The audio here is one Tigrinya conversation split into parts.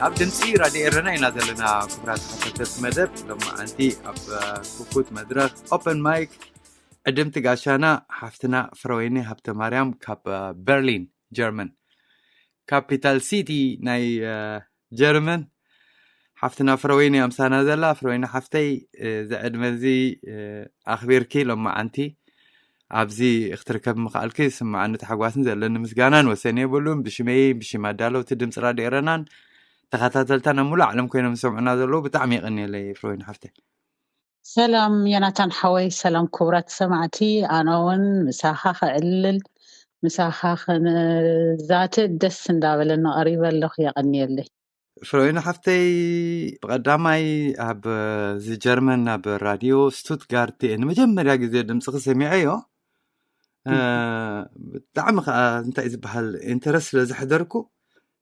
ኣብ ድምፂ ራድዮ ኤረና ኢና ዘለና። ክቡራት ተኸታተልቲ መደብ፣ ሎማዓንቲ ኣብ ክፉት መድረኽ ኦፐን ማይክ ዕድምቲ ጋሻና ሓፍትና ፍረወይኒ ሃብተ ማርያም ካብ በርሊን ጀርመን፣ ካፒታል ሲቲ ናይ ጀርመን። ሓፍትና ፍረወይኒ ኣምሳና ዘላ። ፍረወይኒ ሓፍተይ፣ እዚ ዕድመ እዚ ኣኽቢርኪ ሎማዓንቲ ኣብዚ ክትርከብ ምኽኣልኪ ዝስምዓኒ ታሕጓስን ዘለኒ ምስጋናን ወሰን የብሉን። ብሽመይ፣ ብሽም ኣዳለውቲ ድምፂ ራድዮ ኤረናን ተኸታተልታን ኣብ ሙሉእ ዓለም ኮይኖም ዝሰምዑና ዘለዉ ብጣዕሚ የቐንየለይ ፍረወይኒ ሓፍተይ። ሰላም ዮናታን ሓወይ፣ ሰላም ክቡራት ሰማዕቲ። ኣነ እውን ምሳኻ ክዕልል፣ ምሳኻ ክንዛትእ ደስ እንዳበለኒ ቀሪበ ኣለኹ። የቐንየለይ። ፍረወይኒ ሓፍተይ፣ ብቐዳማይ ኣብዚ ጀርመን ናብ ራድዮ ስቱትጋርት እየ ንመጀመርያ ግዜ ድምፅኺ ሰሚዐዮ። ብጣዕሚ ከዓ እንታይ ዝበሃል ኢንተረስት ስለ ዘሕደርኩ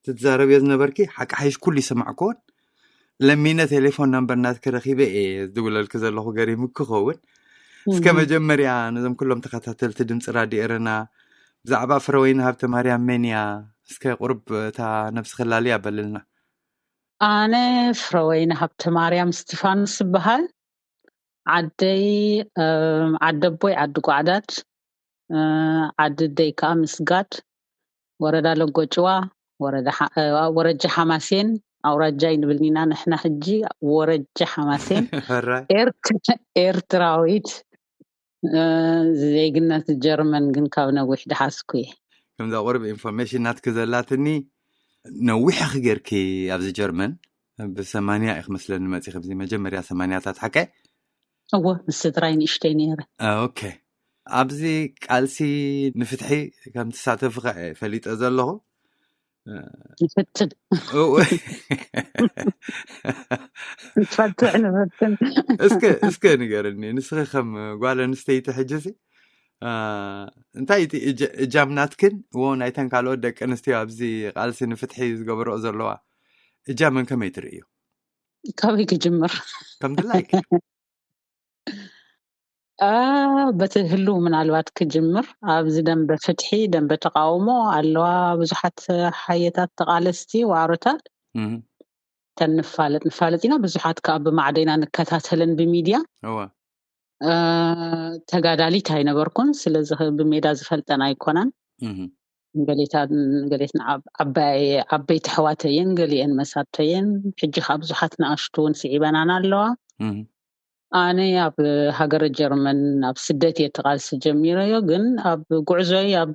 ትዛረብዮ ዝነበርኪ ሓቂ ሓይሽ ኩሉ ይሰማዕኩዎን ለሚነ ቴሌፎን ናምበር ናትኪ ረኺበ እየ ዝድውለልኪ ዘለኹ ገሪሙ ክኸውን። እስከ መጀመርያ ነዞም ኩሎም ተኸታተልቲ ድምፂ ራድዮ ኤረና ብዛዕባ ፍረወይኒ ሃብተ ማርያም መን እያ እስከ ቁርብ እታ ነብስኺ ላልያ በልልና። ኣነ ፍረወይኒ ሃብተ ማርያም እስቲፋኖስ ይበሃል። ዓደይ ዓደቦይ ዓዲ ጓዕዳድ፣ ዓዲ ደይ ከዓ ምስጋድ፣ ወረዳ ለጎጭዋ፣ ወረጃ ሓማሴን። ኣውራጃ ይንብልኒና ንሕና ሕጂ ወረጃ ሓማሴን። ኤርትራዊት፣ ዜግነት ጀርመን ግን ካብ ነዊሕ ድሓስኩ እየ። ከምዛ ቁርብ ኢንፎርሜሽን ናትኪ ዘላትኒ፣ ነዊሕ ኢኺ ጌርኪ ኣብዚ ጀርመን። ብሰማንያ ኢኺ መስለኒ መፂኺ፣ ኣብዚ መጀመርያ ሰማንያታት ሓቀ? እወ፣ ምስ ስድራይ ንእሽተይ ነይረ። ኦኬ። ኣብዚ ቃልሲ ንፍትሒ ከም ትሳተፊ ከ ፈሊጠ ዘለኹ። ንፍትን። ንፈትሕ ንፈትን። እስከ እስከ ንገርኒ፣ ንስኺ ከም ጓል ኣንስተይቲ ሕጂ ሲ እንታይ እቲ እጃም ናትክን ዎ ናይተን ካልኦት ደቂ ኣንስትዮ ኣብዚ ቃልሲ ንፍትሒ ዝገብረኦ ዘለዋ እጃመን ከመይ ትርእዩ? ካበይ ክጅምር? ከም ድላይክ። በቲ ህልው ምናልባት ክጅምር፣ ኣብዚ ደንበ ፍትሒ፣ ደንበ ተቃውሞ ኣለዋ። ብዙሓት ሓየታት ተቃለስቲ ዋዕሮታት ተንፋለጥ ንፋለጥ ኢና። ብዙሓት ከዓ ብማዕዶ ኢና ንከታተለን ብሚድያ። ተጋዳሊት ኣይነበርኩን፣ ስለዚ ብሜዳ ዝፈልጠን ኣይኮነን። ገሌታ ገሌትና ዓበይቲ ኣሕዋተየን፣ ገሊአን መሳተየን። ሕጂ ከዓ ብዙሓት ንኣሽቱ እውን ስዒበናን ኣለዋ። ኣነ ኣብ ሃገረ ጀርመን ኣብ ስደት እየ ተቓልሲ ጀሚረዮ፣ ግን ኣብ ጉዕዞይ ኣብ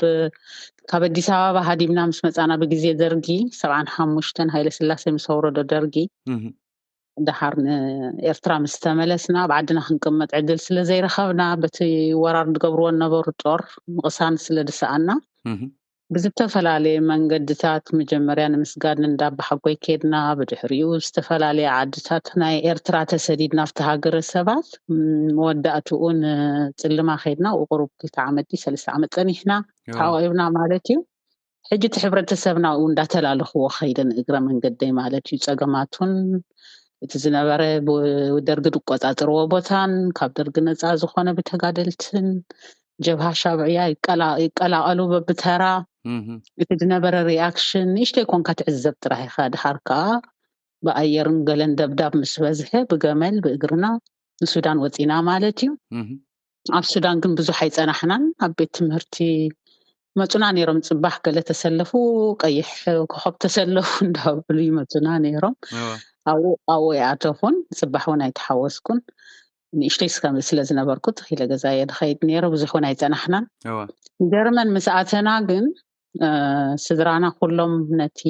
ካብ ኣዲስ ኣበባ ሃዲምና ምስ መፃና ብግዜ ደርጊ ሰብዓን ሓሙሽተን ሃይለ ስላሴ ምስ ኣውረዶ ደርጊ፣ ደሓር ንኤርትራ ምስ ተመለስና ኣብ ዓድና ክንቅመጥ ዕድል ስለ ዘይረኸብና፣ በቲ ወራር ዝገብርዎ ነበሩ ጦር ምቕሳን ስለ ዝሰኣና፣ ብዝተፈላለየ መንገድታት፣ መጀመርያ ንምስጋድ ንእንዳ ኣባሓጎይ ከድና፣ ብድሕሪኡ ዝተፈላለየ ዓድታት ናይ ኤርትራ ተሰዲድና ኣብቲ ሃገረ ሰባት፣ መወዳእትኡ ንጽልማ ከድና፣ ኣብኡ ቁሩብ ክልተ ዓመት ድዩ ሰለስተ ዓመት ጸኒሕና፣ ተዓቂብና ማለት እዩ። ሕጂ እቲ ሕብረተሰብና ኣብኡ እንዳተላለኽዎ ከይደ ንእግረ መንገደይ ማለት እዩ። ጸገማቱን እቲ ዝነበረ ብደርጊ ዝቆጻጸርዎ ቦታን ካብ ደርጊ ነጻ ዝኾነ ብተጋደልትን ጀብሃ ሻብዕያ ይቀላቐሉ በብተራ። እቲ ዝነበረ ሪኣክሽን ንእሽተይ ኮንካ ትዕዘብ ጥራሕ ኢኻ። ድሓር ከዓ ብኣየርን ገለን ደብዳብ ምስ በዝሐ ብገመል ብእግርና ንሱዳን ወፂና ማለት እዩ። ኣብ ሱዳን ግን ብዙሕ ኣይፀናሕናን። ኣብ ቤት ትምህርቲ መፁና ነይሮም። ፅባሕ ገለ ተሰለፉ፣ ቀይሕ ኮኸብ ተሰለፉ እንዳበሉ ይመፁና ነይሮም። ኣብኡ ይኣተኹን ፅባሕ እውን ኣይተሓወስኩን። ንእሽተይ ስለ ዝነበርኩ ተኺለ ገዛ እየ ዝኸይድ ነይረ። ብዙሕ እውን ኣይፀናሕናን። ጀርመን ምስ ኣተና ግን ስድራና ኩሎም ነቲ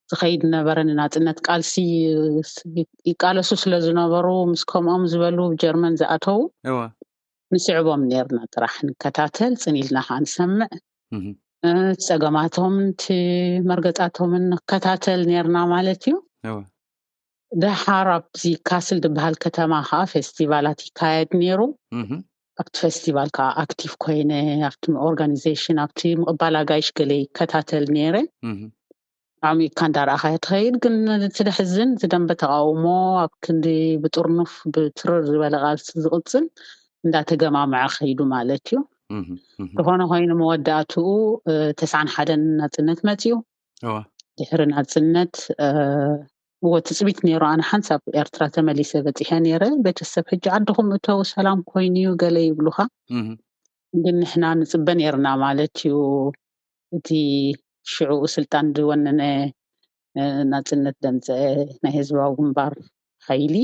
ዝኸይድ ነበረ ንናፅነት ቃልሲ ይቃለሱ ስለ ዝነበሩ፣ ምስ ከምኦም ዝበሉ ጀርመን ዝኣተዉ ንስዕቦም ነርና ጥራሕ ንከታተል፣ ፅን ኢልና ከዓ ንሰምዕ። ጸገማቶም፣ እቲ መርገጻቶምን ንከታተል ነርና ማለት እዩ። ደሓር ኣብዚ ካስል ዝበሃል ከተማ ከዓ ፌስቲቫላት ይካየድ ነይሩ። ኣብቲ ፌስቲቫል ከዓ ኣክቲቭ ኮይነ ኣብቲ ኦርጋኒዜሽን ኣብቲ ምቕባል ኣጋይሽ ገለ ይከታተል ነይረ። ዓሚቕካ እንዳረኣኻ ትኸይድ። ግን እቲ ደሕዝን እቲ ደንበ ተቃውሞ ኣብ ክንዲ ብጥርኑፍ ብትርር ዝበለ ቃልሲ ዝቕፅል እንዳተገማምዐ ከይዱ ማለት እዩ። ዝኾነ ኮይኑ መወዳእትኡ ተስዓን ሓደን ናፅነት መፅዩ። ድሕሪ ናፅነት እዎ ትፅቢት ነይሩ። ኣነ ሓንሳብ ኤርትራ ተመሊሰ በፂሐ ነይረ። ቤተሰብ ሕጂ ዓድኹም እተው ሰላም ኮይኑ እዩ ገለ ይብሉኻ። ግን ንሕና ንፅበ ነይርና ማለት እዩ። እቲ ሽዑኡ ስልጣን ዝወነነ ናፅነት ደምፀ ናይ ህዝባዊ ግንባር ሓይሊ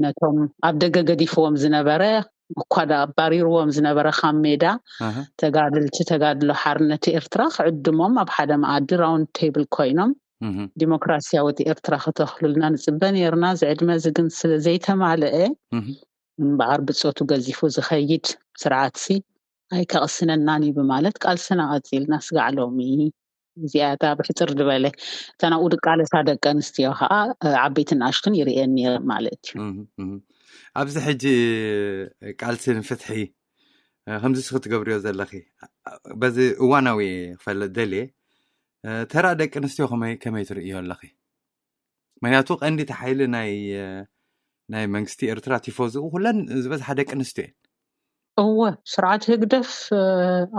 ነቶም ኣብ ደገ ገዲፍዎም ዝነበረ እኳ ዳ ኣባሪርዎም ዝነበረ ካብ ሜዳ ተጋድልቲ ተጋድሎ ሓርነት ኤርትራ ክዕድሞም ኣብ ሓደ መኣዲ ራውንድ ቴብል ኮይኖም ዲሞክራሲያዊት ኤርትራ ክተኽሉልና ንፅበ ነይርና። እዚ ዕድመ እዚ ግን ስለ ዘይተማልአ እምበኣር ብፆቱ ገዚፉ ዝኸይድ ስርዓትሲ ኣይከቕስነናን እዩ ብማለት ቃልስና ቀፂልና ስጋዕ ሎሚ። እዚኣ እታ ብሕፅር ዝበለ እታ ናብኡ ድቃለሳ ደቂ ኣንስትዮ ከዓ ዓበይትን ንኣሽቱን ይርእየን ነይረ ማለት እዩ። ኣብዚ ሕጂ ቃልሲ ንፍትሒ ከምዚ ስኺ ትገብርዮ ዘለኺ በዚ እዋናዊ ክፈልጥ ደልየ ተራ ደቂ ኣንስትዮ ከመይ ከመይ ትርእዮ ኣለኺ? ምክንያቱ ቀንዲ እቲ ሓይሊ ናይ ናይ መንግስቲ ኤርትራ ቲፎዝኡ ኩለን ዝበዝሓ ደቂ ኣንስትዮ እየን። እወ፣ ስርዓት ህግደፍ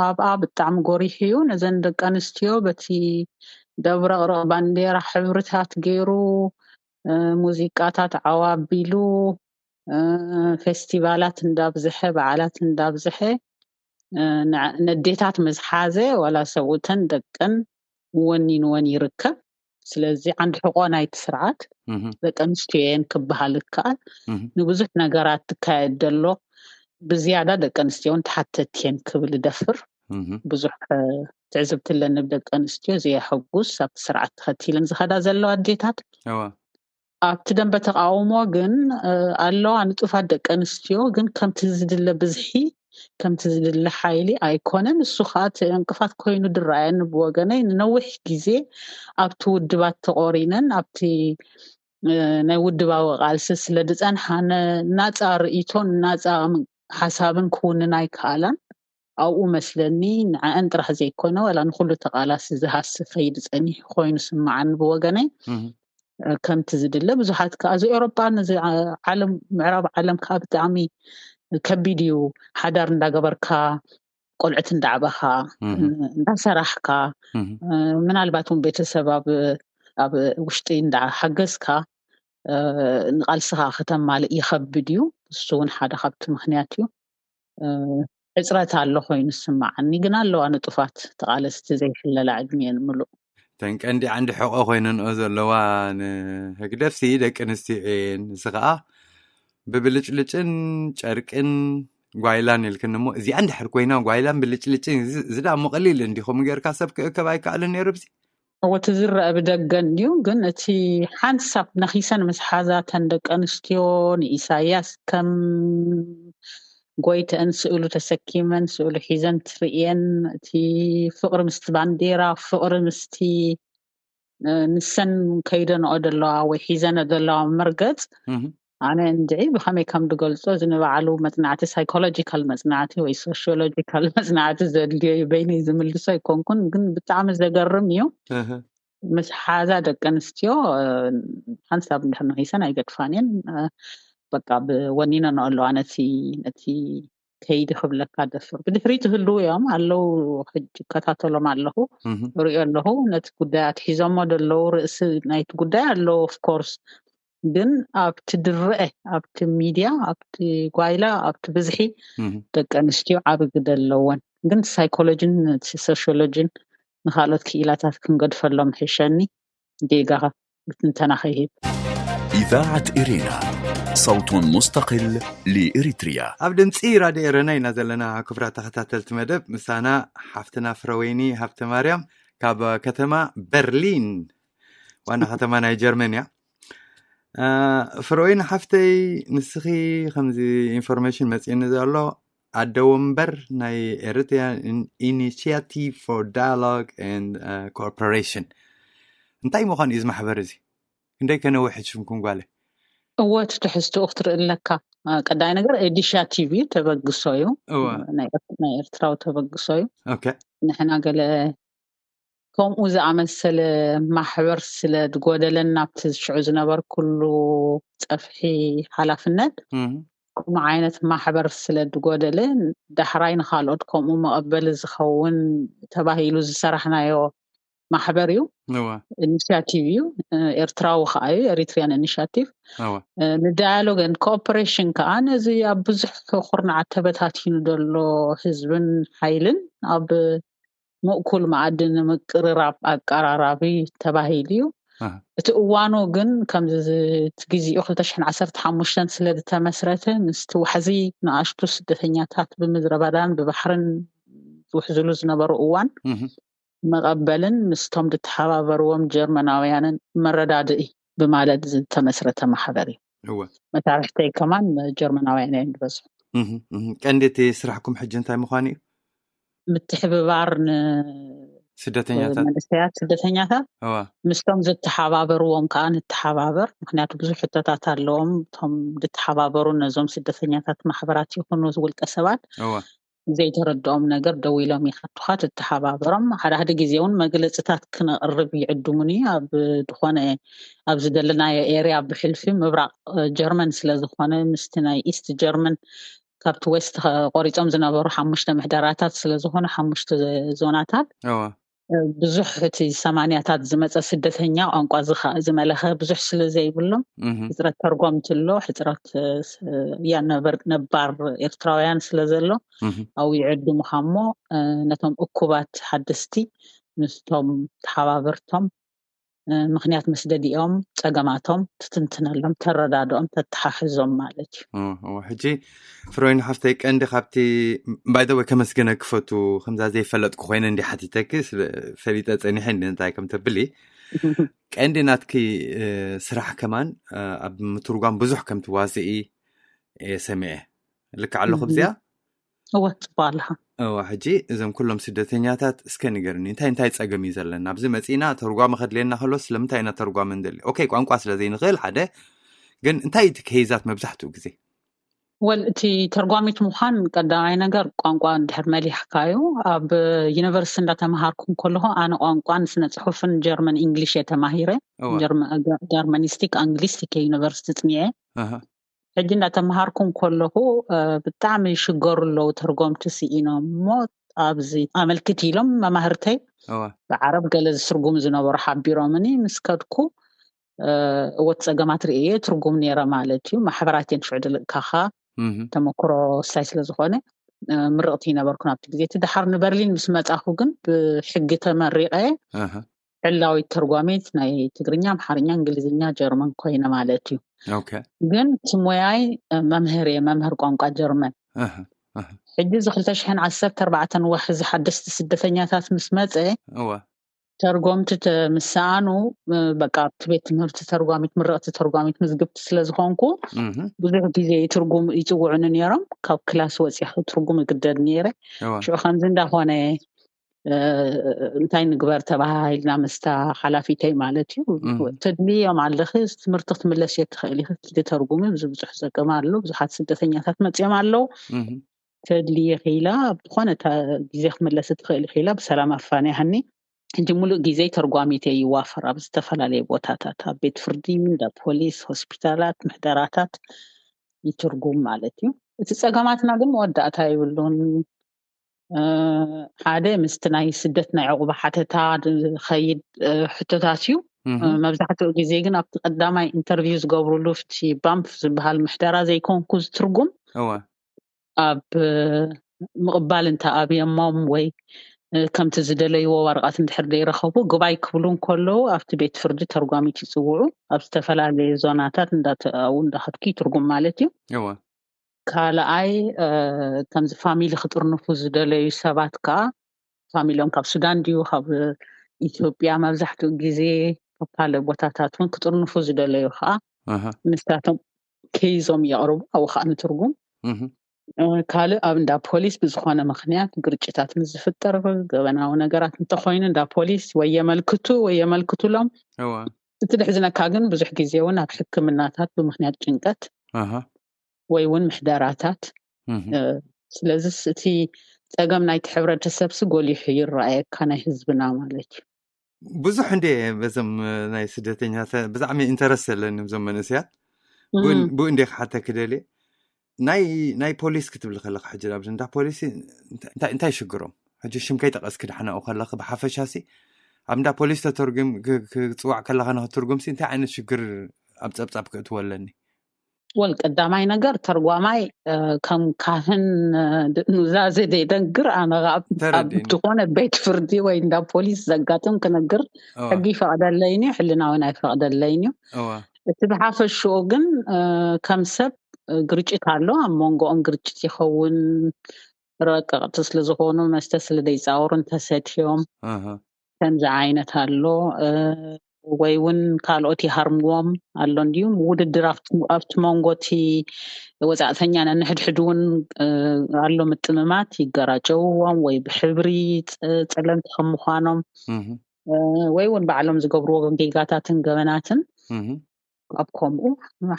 ኣብኣ ብጣዕሚ ጎሪሑ እዩ። ነዘን ደቂ ኣንስትዮ በቲ ደብረቕርቕ ባንዴራ ሕብርታት ገይሩ ሙዚቃታት ዓዋቢሉ ፌስቲቫላት እንዳብዝሐ በዓላት እንዳብዝሐ ነዴታት ምስ ሓዘ ዋላ ሰብኡተን ደቀን ወኒንወን ይርከብ። ስለዚ ዓንዲ ሕቆ ናይቲ ስርዓት ደቂ ኣንስትዮ እየን ክበሃል ይከኣል። ንብዙሕ ነገራት ትካየድ ዘሎ ብዝያዳ ደቂ ኣንስትዮ እውን ተሓተቲ እየን ክብል እደፍር። ብዙሕ ትዕዝብቲ ኣለኒ ብደቂ ኣንስትዮ ዘየሐጉስ ኣብቲ ስርዓት ተኸቲለን ዝኸዳ ዘለዋ ኣዴታት ኣብቲ ደንበ ተቃውሞ ግን ኣለዋ ንጡፋት ደቂ ኣንስትዮ ግን ከምቲ ዝድለ ብዝሒ ከምቲ ዝድለ ሓይሊ ኣይኮነን። እሱ ከዓ እቲ ዕንቅፋት ኮይኑ ድረኣየኒ ብወገነይ ንነዊሕ ግዜ ኣብቲ ውድባት ተቆሪነን ኣብቲ ናይ ውድባዊ ቃልሲ ስለ ዝፀንሓ ናፃ ርእይቶን ናፃ ሓሳብን ክውንን ኣይከኣላን። ኣብኡ መስለኒ ንዓኣን ጥራሕ ዘይኮነ ዋላ ንኩሉ ተቃላሲ ዝሃሲ ከይድ ፀኒሑ ኮይኑ ስምዓኒ ብወገነይ። ከምቲ ዝድለ ብዙሓት ከዓ እዚ ኤውሮጳ ነዚ ዓለም ምዕራብ ዓለም ከዓ ብጣዕሚ ከቢድ እዩ። ሓዳር እንዳገበርካ ቆልዕት እንዳዕበኻ እንዳሰራሕካ ምናልባት እውን ቤተሰብ ኣብ ውሽጢ እንዳሓገዝካ ንቃልስኻ ከተማልእ ይኸብድ እዩ። እሱ እውን ሓደ ካብቲ ምክንያት እዩ። ሕፅረት ኣሎ ኮይኑ ዝስምዓኒ ግን ኣለዋ ንጡፋት ተቃለስቲ ዘይሕለላ ዕድሚኤን ምሉእ። እተን ቀንዲ ዓንዲ ሕቆ ኮይነንኦ ዘለዋ ንህግደፍሲ ደቂ ኣንስትዮ እየን። እዚ ከዓ ብብልጭልጭን ጨርቅን ጓይላን ኢልክን እሞ እዚኣ እንድሕር ኮይና ጓይላን ብልጭልጭን እዚ ደኣ እሞ ቀሊል እንዲኹም ጌርካ ሰብ ክእከብ ኣይከኣልን ነይሩ ብዚ እወ እቲ ዝረአ ብደገ እንድዩ ግን እቲ ሓንሳብ ነኺሰን ምስ ሓዛተን ደቂ ኣንስትዮ ንኢሳያስ ከም ጎይተአን ስእሉ ተሰኪመን ስእሉ ሒዘን ትርእየን እቲ ፍቕሪ ምስቲ ባንዴራ ፍቕሪ ምስቲ ንሰን ከይደንኦ ዘለዋ ወይ ሒዘነ ዘለዋ መርገፅ ኣነ እንድዒ ብኸመይ ከም ዝገልፆ እዚ ንባዕሉ መፅናዕቲ ሳይኮሎጂካል መፅናዕቲ ወይ ሶሽዮሎጂካል መፅናዕቲ ዘድልዮ እዩ በይነይ ዝምልሶ ኣይኮንኩን ግን ብጣዕሚ ዘገርም እዩ። ምስ ሓዛ ደቂ ኣንስትዮ ሓንሳብ እንድሕር ነኺሰን ኣይገድፋን እየን። በቃ ብወኒነንኦ ኣለዋ ነቲ ነቲ ከይዲ ክብለካ ደፍር ብድሕሪት ህልው እዮም ኣለዉ ሕጂ እከታተሎም ኣለኹ እሪኦ ኣለኹ ነቲ ጉዳይ ኣትሒዞሞ ዘለዉ ርእሲ ናይቲ ጉዳይ ኣለዉ ኦፍኮርስ ግን ኣብቲ ድረአ ኣብቲ ሚድያ ኣብቲ ጓይላ ኣብቲ ብዝሒ ደቂ ኣንስትዮ ዓቢ ግደ ኣለወን ግን ሳይኮሎጂን ሶሽዮሎጂን ንካልኦት ክኢላታት ክንገድፈሎም ሕሸኒ ጌጋ ብትንተና ከይህብ إذاعة إرينا صوت مستقل لإريتريا ኣብ ድምፂ ራድዮ ኤረና ኢና ዘለና ክብራት ተኸታተልቲ መደብ ምሳና ሓፍትና ፍረወይኒ ሃብተ ማርያም ካብ ከተማ በርሊን ዋና ከተማ ናይ ጀርመን እያ። ፍረወይኒ ሓፍተይ ንስኺ ከምዚ ኢንፎርሜሽን መፅእኒ ዘሎ ኣደ ወንበር ናይ Eritrean Initiative for Dialogue and Cooperation እንታይ ምዃን እዩ እዚ ማሕበር እዚ? ክንደይ ከነውሕ ሽምኩም ጓለ? እወ፣ እቲ ትሕዝትኡ ክትርኢ ኣለካ። አ፣ ቀዳይ ነገር ኤዲሻቲቭ እዩ፣ ተበግሶ እዩ። እወ። ናይ ኤርት-፣ ናይ ኤርትራዊ ተበግሶ እዩ። ኦኬ። ንሕና ገለ ከምኡ ዝኣመሰለ ማሕበር ስለ ዝጎደለን፣ ናብቲ ሽዑ ዝነበርኩሉ ጸፍሒ ሓላፍነት እም። ከምኡ ዓይነት ማሕበር ስለ ዝጎደለ፣ ዳሕራይ ንኻልኦት ከምኡ መቐበሊ ዝኸውን ተባሂሉ ዝሰራሕናዮ ማሕበር እዩ። እወ። ኢኒሽያቲቭ እዩ። እ፣ ኤርትራዊ ኸዓ እዩ፣ ኤሪትሪያን ኢኒሽያቲቭ። እወ። እ፣ ንዳያሎግ ኤንድ ኮኦፐሬሽን ከኣ ነዚ ኣብ ብዙሕ ኩርናዓት ተበታቲኑ ዘሎ ህዝብን ሓይልን ኣብ ምእኩል መኣዲ ንምቅርራብ ኣቀራራቢ ተባሂሉ እዩ። ኣህ። እቲ እዋኑ ግን ከምዚ እቲ ግዜኡ ክልተ ሽሕን ዓሰርተ ሓሙሽተን ስለ ዝተመስረተ፣ ምስቲ ዋሕዚ ንኣሽቱ ስደተኛታት ብምድረ በዳን ብባሕርን ዝውሕዝሉ ዝነበሩ እዋን እህ። መቐበልን ምስቶም ዝተሓባበርዎም ጀርመናውያንን መረዳድኢ ብማለት ዝተመስረተ ማሕበር እዩ። እወ። መሳርሕተይ ከማን ጀርመናውያን እዮም ዝበዝሑ። እህ፣ እህ። ቀንዲ እቲ ስራሕኩም ሕጂ እንታይ ምዃኑ እዩ? ምትሕብባር ን-፣ ስደተኛታት? መንእሰያት ስደተኛታት እወ። ምስቶም ዝተሓባበርዎም ከዓ ንተሓባበር። ምክንያቱ ብዙሕ ሕቶታት ኣለዎም። እቶም ዝተሓባበሩ ነዞም ስደተኛታት ማሕበራት ይኹኑ ውልቀ ሰባት እወ። ዘይተረድኦም ነገር ደው ኢሎም ይሓቱኻ፣ ትተሓባበሮም። ሓደ ሓደ ግዜ እውን መግለፅታት ክነቕርብ ይዕድሙኒ። ኣብ ዝኾነ ኣብ ዝደለናዮ ኤርያ ብሕልፊ ምብራቕ፣ እ፣ ጀርመን ስለ ዝኾነ ምስቲ ናይ ኢስት ጀርመን ካብቲ ዌስት ከ-፣ ቆሪጾም ዝነበሩ ሓሙሽተ ምሕደራታት ስለ ዝኾነ ሓሙሽተ ዞናታት፣ እወ። እ፣ ብዙሕ እቲ ሰማንያታት ዝመጸ ስደተኛ ቋንቋ ዝኸ-፣ ዝመለኸ ብዙሕ ስለ ዘይብሎም እህ። ሕጽረት ተርጎምቲ ኣሎ፣ ሕጽረት፣ እ፣ ስ-፣ ያ ነበር-፣ ነባር ኤርትራውያን ስለ ዘሎ እህ። ኣብኡ ይዕድሙኻ እሞ፣ እ፣ ነቶም እኩባት ሓደስቲ ምስቶም ተሓባበርቶም፣ እ፣ ምኽንያት መስደዲኦም፣ ጸገማቶም ትትንትነሎም፣ ተረዳድኦም፣ ተተሓሕዞም ማለት እዩ። እወ፣ እወ። ሕጂ ፍሮይን ሓፍተይ ቀንዲ ካብቲ፣ ባይ ዘ ወይ ከመስግነ ክፈቱ፣ ከምዛ ዘይፈለጥኩ ኮይነ እንዲ ሓቲተኪ፣ ስለ-፣ ፈሊጠ ጸኒሐ እንዲ እንታይ ከም ተብሊ። ቀንዲ ናትኪ፣ እ፣ ስራሕ ከማን፣ እ፣ ኣብ ምትርጓም ብዙሕ ከም ትዋስኢ እየ ሰሚዐ። ልክዕ ኣለኹ እም። ብዚኣ? እወ፣ ጽቡቕ ኣለኻ። እወ፣ ሕጂ እዞም ኩሎም ስደተኛታት እስከ ንገርኒ፣ እንታይ እንታይ ጸገም እዩ ዘለና? ኣብዚ መጺእና ተርጓሚ ከድልየና ከሎ ስለምንታይ ኢና ተርጓሚ ንደሊ? ኦኬ፣ ቋንቋ ስለ ዘይንኽእል ሓደ፣ ግን እንታይ እቲ ከይዛት መብዛሕትኡ ግዜ? ወል፣ እቲ ተርጓሚት ምዃን ቀዳማይ ነገር ቋንቋ እንድሕር መሊሕካዩ፣ ኣብ ዩኒቨርሲቲ እንዳተምሃርኩ እንከለኹ ኣነ ቋንቋን ስነ ጽሑፍን ጀርመን ኢንግሊሽ እየ ተማሂረ። እወ። ጀርመ-፣ ጀርመኒስቲክ ኣንግሊስቲክ እየ ዩኒቨርሲቲ ጽኒዐ። ኣሃ። ሕጂ እንዳተምሃርኩ እንከለኹ፣ እ፣ ብጣዕሚ ይሽገሩ ኣለዉ ተርጎምቲ ስኢኖም እሞ ኣብዚ ኣመልክት ኢሎም መማህርተይ እወ። ብዓረብ ገለ ዝትርጉሙ ዝነበሩ ሓቢሮምኒ ምስ ከድኩ፣ እ፣ እወ እቲ ጸገማት ርእየ ትርጉም ነይረ ማለት እዩ። ማሕበራት እየን ሽዑ ድልእካኻ እህ። ተመክሮ ሳይ ስለ ዝኾነ፣ እ፣ ምርቕቲ ይነበርኩ ናብቲ ግዜ። እቲ ደሓር ንበርሊን ምስ መጻኹ ግን ብሕጊ ተመሪቐ ኣሃ። ዕላዊት ተርጓሚት ናይ ትግርኛ፣ ኣምሓርኛ፣ እንግሊዝኛ፣ ጀርመን ኮይነ ማለት እዩ። ኦኬ። ግን እቲ ሞያይ፣ እ፣ መምህር እየ፣ መምህር ቋንቋ ጀርመን። ኣሃ፣ ኣሃ። ሕጂ እዚ ክልተ ሽሕን ዓሰርተ ኣርባዕተን ዋሕዚ ሓደስቲ ስደተኛታት ምስ መጸ፣ እወ። ተርጎምቲ ተ-፣ ምስ ሰኣኑ፣ እ፣ በቃ ኣብቲ ቤት ትምህርቲ ተርጓሚት፣ ምርቕቲ ተርጓሚት ምዝግብቲ ስለ ዝኾንኩ፣ እህ። ብዙሕ ግዜ ይትርጉም-፣ ይጽውዑኒ ነይሮም። ካብ ክላስ ወጺኹ ትርጉም እግደድ ነይረ። እወ። ሽዑ ከምዚ እንዳኾነ፣ እ፣ እንታይ ንግበር ተባሂልና ምስታ ሓላፊተይ ማለት እዩ። እህ። "ተድልዮም ኣለኺ፣ ትምህርቲ ክትምለሲ ትኽእሊ ኢኺ፣ ኪዲ ተርጉሚ፣ ብዙ ብዙሕ ጸገም ኣሎ፣ ብዙሓት ስደተኛታት መጺኦም ኣለዉ። እህ። ተድልየ ኺላ፣ ኣብ ዝኾነ ታ-፣ ግዜ ክትምለሲ ትኽእሊ ኺላ፣ ብሰላም ኣፋንያሃኒ። ሕጂ ሙሉእ ግዜ ተርጓሚት እየ ይዋፈር ኣብ ዝተፈላለዩ ቦታታት፣ ኣብ ቤት ፍርዲ፣ እንዳ ፖሊስ፣ ሆስፒታላት፣ ምሕደራታት ይትርጉም ማለት እዩ። እቲ ጸገማትና ግን መወዳእታ የብሉን። እ፣ ሓደ ምስቲ ናይ ስደት ናይ ዕቑባ ሓተታ ዝኸይድ፣ እ፣ ሕቶታት እዩ። እህ። እ፣ መብዛሕትኡ ግዜ ግን ኣብቲ ቀዳማይ ኢንተርቪው ዝገብሩሉ፣ ኣብቲ ባምፍ ዝበሃል ምሕደራ ዘይኮንኩ ዝትርጉም፣ እወ። ኣብ፣ እ፣ ምቕባል እንተ ኣብየሞም ወይ፣ እ፣ ከምቲ ዝደለይዎ ወረቐት እንድሕር ዘይረኸቡ፣ ግባይ ክብሉ እንከለዉ፣ ኣብቲ ቤት ፍርዲ ተርጓሚት ይጽውዑ። ኣብ ዝተፈላለዩ ዞናታት እንዳተ-፣ ኣብኡ እንዳኸድኩ ይትርጉም ማለት እዩ። እወ። ካልኣይ፣ እ፣ ከምዚ ፋሚሊ ክጥርንፉ ዝደለዩ ሰባት ከኣ፣ ፋሚሊኦም ካብ ሱዳን ድዩ፣ ካብ ኢትዮጵያ፣ መብዛሕትኡ ግዜ ካብ ካልእ ቦታታት እውን ክጥርንፉ ዝደለዩ ከኣ፣ ኣሃ። ንሳቶም ኬይዞም የቕርቡ፣ ኣብኡ ከኣ ንትርጉም። እህ። እ፣ ካልእ ኣብ እንዳ ፖሊስ ብዝኾነ ምኽንያት ግርጭታት ምስ ዝፍጠር፣ ገበናዊ ነገራት እንተኾይኑ፣ እንዳ ፖሊስ ወይ የመልክቱ ወይ የመልክቱሎም። እወ። እቲ ድሕዝነካ ግን ብዙሕ ግዜ እውን ኣብ ሕክምናታት ብምኽንያት ጭንቀት ኣሃ ወይ እውን ምሕደራታት እህ እ፣ ስለዚስ እቲ ጸገም ናይቲ ሕብረተሰብሲ ጎሊሑ ይረኣየካ ናይ ህዝብና ማለት እዩ። ብዙሕ እንደ በዞም ናይ ስደተኛታት ብዛዕሚ ኢንተረስት ዘለኒ እዞም መንእሰያት ብኡ እም፣ ብኡ እንደ ክሓተኪ ደልየ ናይ ናይ ፖሊስ ክትብሊ ከለካ ሕጂ ኣብ እንዳ ፖሊስ እንታይ እንታይ ሽግሮም ሕጂ ሽም ከይጠቀስኪ ዳሕናኡ ከለኪ ብሓፈሻሲ ኣብ እንዳ ፖሊስ ተተርጉም ክ- ክጽዋዕ ከለካ ንክትርጉምሲ እንታይ ዓይነት ሽግር ኣብ ጸብጻብ ክእትወለኒ ወል ቀዳማይ ነገር ተርጓማይ እ፣ ከም ካህን እ፣ ድ- ኑዛዜ ደይደንግር ኣነ ኣብ ኣብ ተረዲእኒ ዝኾነ ቤት ፍርዲ ወይ እንዳ ፖሊስ ዘጋጥም ክነግር እዋ ሕጊ ይፈቅደለይን እዩ፣ ሕልናውን ኣይፈቅደለይን እዩ። እዋ እቲ ብሓፈሽኡ ግን እ፣ ከም ሰብ እ፣ ግርጭት ኣሎ፣ ኣብ መንጎኦም ግርጭት ይኸውን። ረቀቅቲ ስለዝኾኑ መስተ ስለ ዘይፃወሩ እንተሰትዮም ኣሃ ከምዚ ዓይነት ኣሎ እ፣ ወይ እውን ካልኦት ይሃርምዎም ኣሎ እንድዩ። ውድድር ኣብቲ ኣብቲ መንጎ እቲ ወፃእተኛ ነንሕድሕድ እውን እ፣ ኣሎ ምጥምማት፣ ይገራጨውዎም ወይ ብሕብሪ ፅ- ፀለምቲ ከም ምዃኖም እህ እ፣ ወይ እውን ባዕሎም ዝገብርዎ ጌጋታትን ገበናትን እህ ኣብ ከምኡ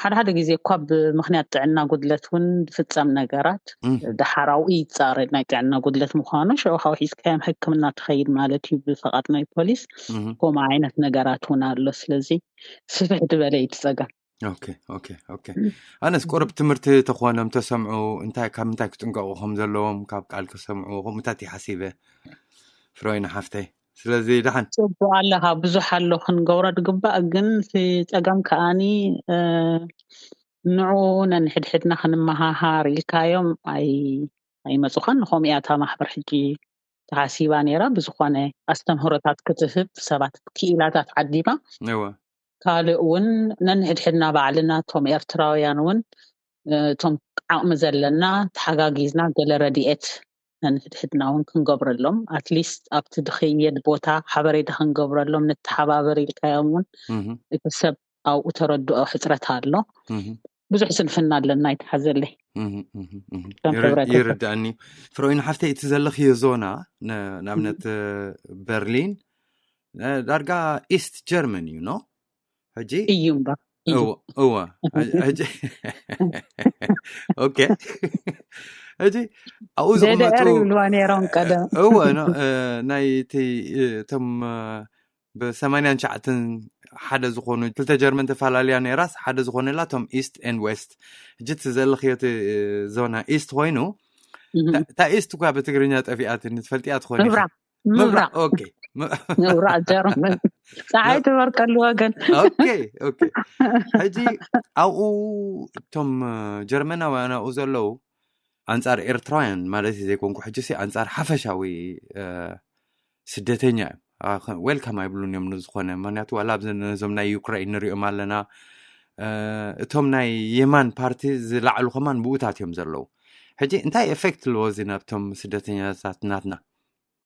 ሓደ ሓደ ግዜ እኳ ብምኽንያት ጥዕና ጉድለት እውን ዝፍጸም ነገራት እህ ደሓራዊ ይጻረድ ናይ ጥዕና ጉድለት ምዃኑ ሽዑ ካብ ሒዝካዮም ሕክምና ትኸይድ ማለት እዩ ብፈቓድ ናይ ፖሊስ። እህ ከምኡ ዓይነት ነገራት እውን ኣሎ። ስለዚ ስፍሕ ዝበለ እዩ እቲ ጸገም። ኦኬ ኦኬ ኦኬ ኣነስ ቁርብ ትምህርቲ ተኾኖም ተሰምዑ እንታይ ካብ ምንታይ ክጥንቀቑ ከም ዘለዎም ካብ ቃል ክሰምዑ ከምኡታት ይሓሲበ ፍሮይን ሓፍተይ ስለዚ ደሓን ጽቡቅ ኣለኻ፣ ብዙሕ ኣሎ ክንገብሮ ዝግባእ፣ ግን እቲ ጸገም ከኣኒ እ፣ ንዑ ነንሕድሕድና ክንመሃሃር ኢልካዮም ኣይ ኣይመጹኻን። ንኸምኡ እያ እታ ማሕበር ሕጂ ተሓሲባ ነይራ። ብዝኾነ ኣስተምህሮታት ክትህብ ሰባት ክኢላታት ዓዲማ እወ ካልእ እውን ነንሕድሕድና ባዕልና እቶም ኤርትራውያን እውን እ፣ እቶም ዓቕሚ ዘለና ተሓጋጊዝና ገለ ረድኤት ነንሕድሕድና እውን ክንገብረሎም ኣትሊስት ኣብቲ ድኽየድ ቦታ ሓበሬታ ክንገብረሎም ንተሓባበር ኢልካዮም እውን እህ እቲ ሰብ ኣብኡ ተረድኦ ሕፅረት ኣሎ። እህ ብዙሕ ስንፍና ኣለና ይተሓዘለይ እህ እህ እህ ከም ይር- ሕብረተሰብ። ይርዳእኒ ፍሮይን ሓፍተይ እቲ ዘለኽዮ ዞና ን- ንኣብነት በርሊን እ፣ ዳርጋ ኢስት ጀርመን እዩ ኖ ሕጂ እዩ እምበር እዩ። እወ እወ ሕጂ ኦኬ ሕጂ ኣብኡ ደደር ዝቕመጡ ይብልዋ ነይሮም ቀደም። እወ ኖ እ፣ ናይ እቲ እ፣ እቶም እ፣ ብሰማንያን ትሽዓተን ሓደ ዝኾኑ ክልተ ጀርመን ተፈላለያ ነይራስ ሓደ ዝኾነላ እቶም ኢስት ኤንድ ዌስት ሕጂ እቲ ዘለኽዮ እቲ እ፣ ዞና ኢስት ኮይኑ እህ። እታ እታ ኢስት እኳ ብትግርኛ ጠፊኣትኒ ትፈልጥያ ትኾኒ ኢኺ ምብራቕ ምብራቕ ኦኬ ምብራቕ ጀርመን ፀሓይ ትበርቀሉ ወገን። ኦኬ ኦኬ ሕጂ ኣብኡ እቶም ጀርመናውያን ኣብኡ ዘለዉ ኣንጻር ኤርትራውያን ማለት እዩ ዘይኮንኩ ሕጂ ሲ ኣንጻር ሓፈሻዊ እ፣ ስደተኛ እዮም ዌልካም ኣይብሉን እዮም ንዝኾነ ምክንያቱ ዋላ ኣብዚ ነዞም ናይ ዩክራይን ንሪኦም ኣለና እ፣ እቶም ናይ የማን ፓርቲ ዝላዕሉ ከማን ብኡታት እዮም ዘለዉ ሕጂ እንታይ ኤፌክት ኣለዎ እዚ ናብቶም ስደተኛታት ናትና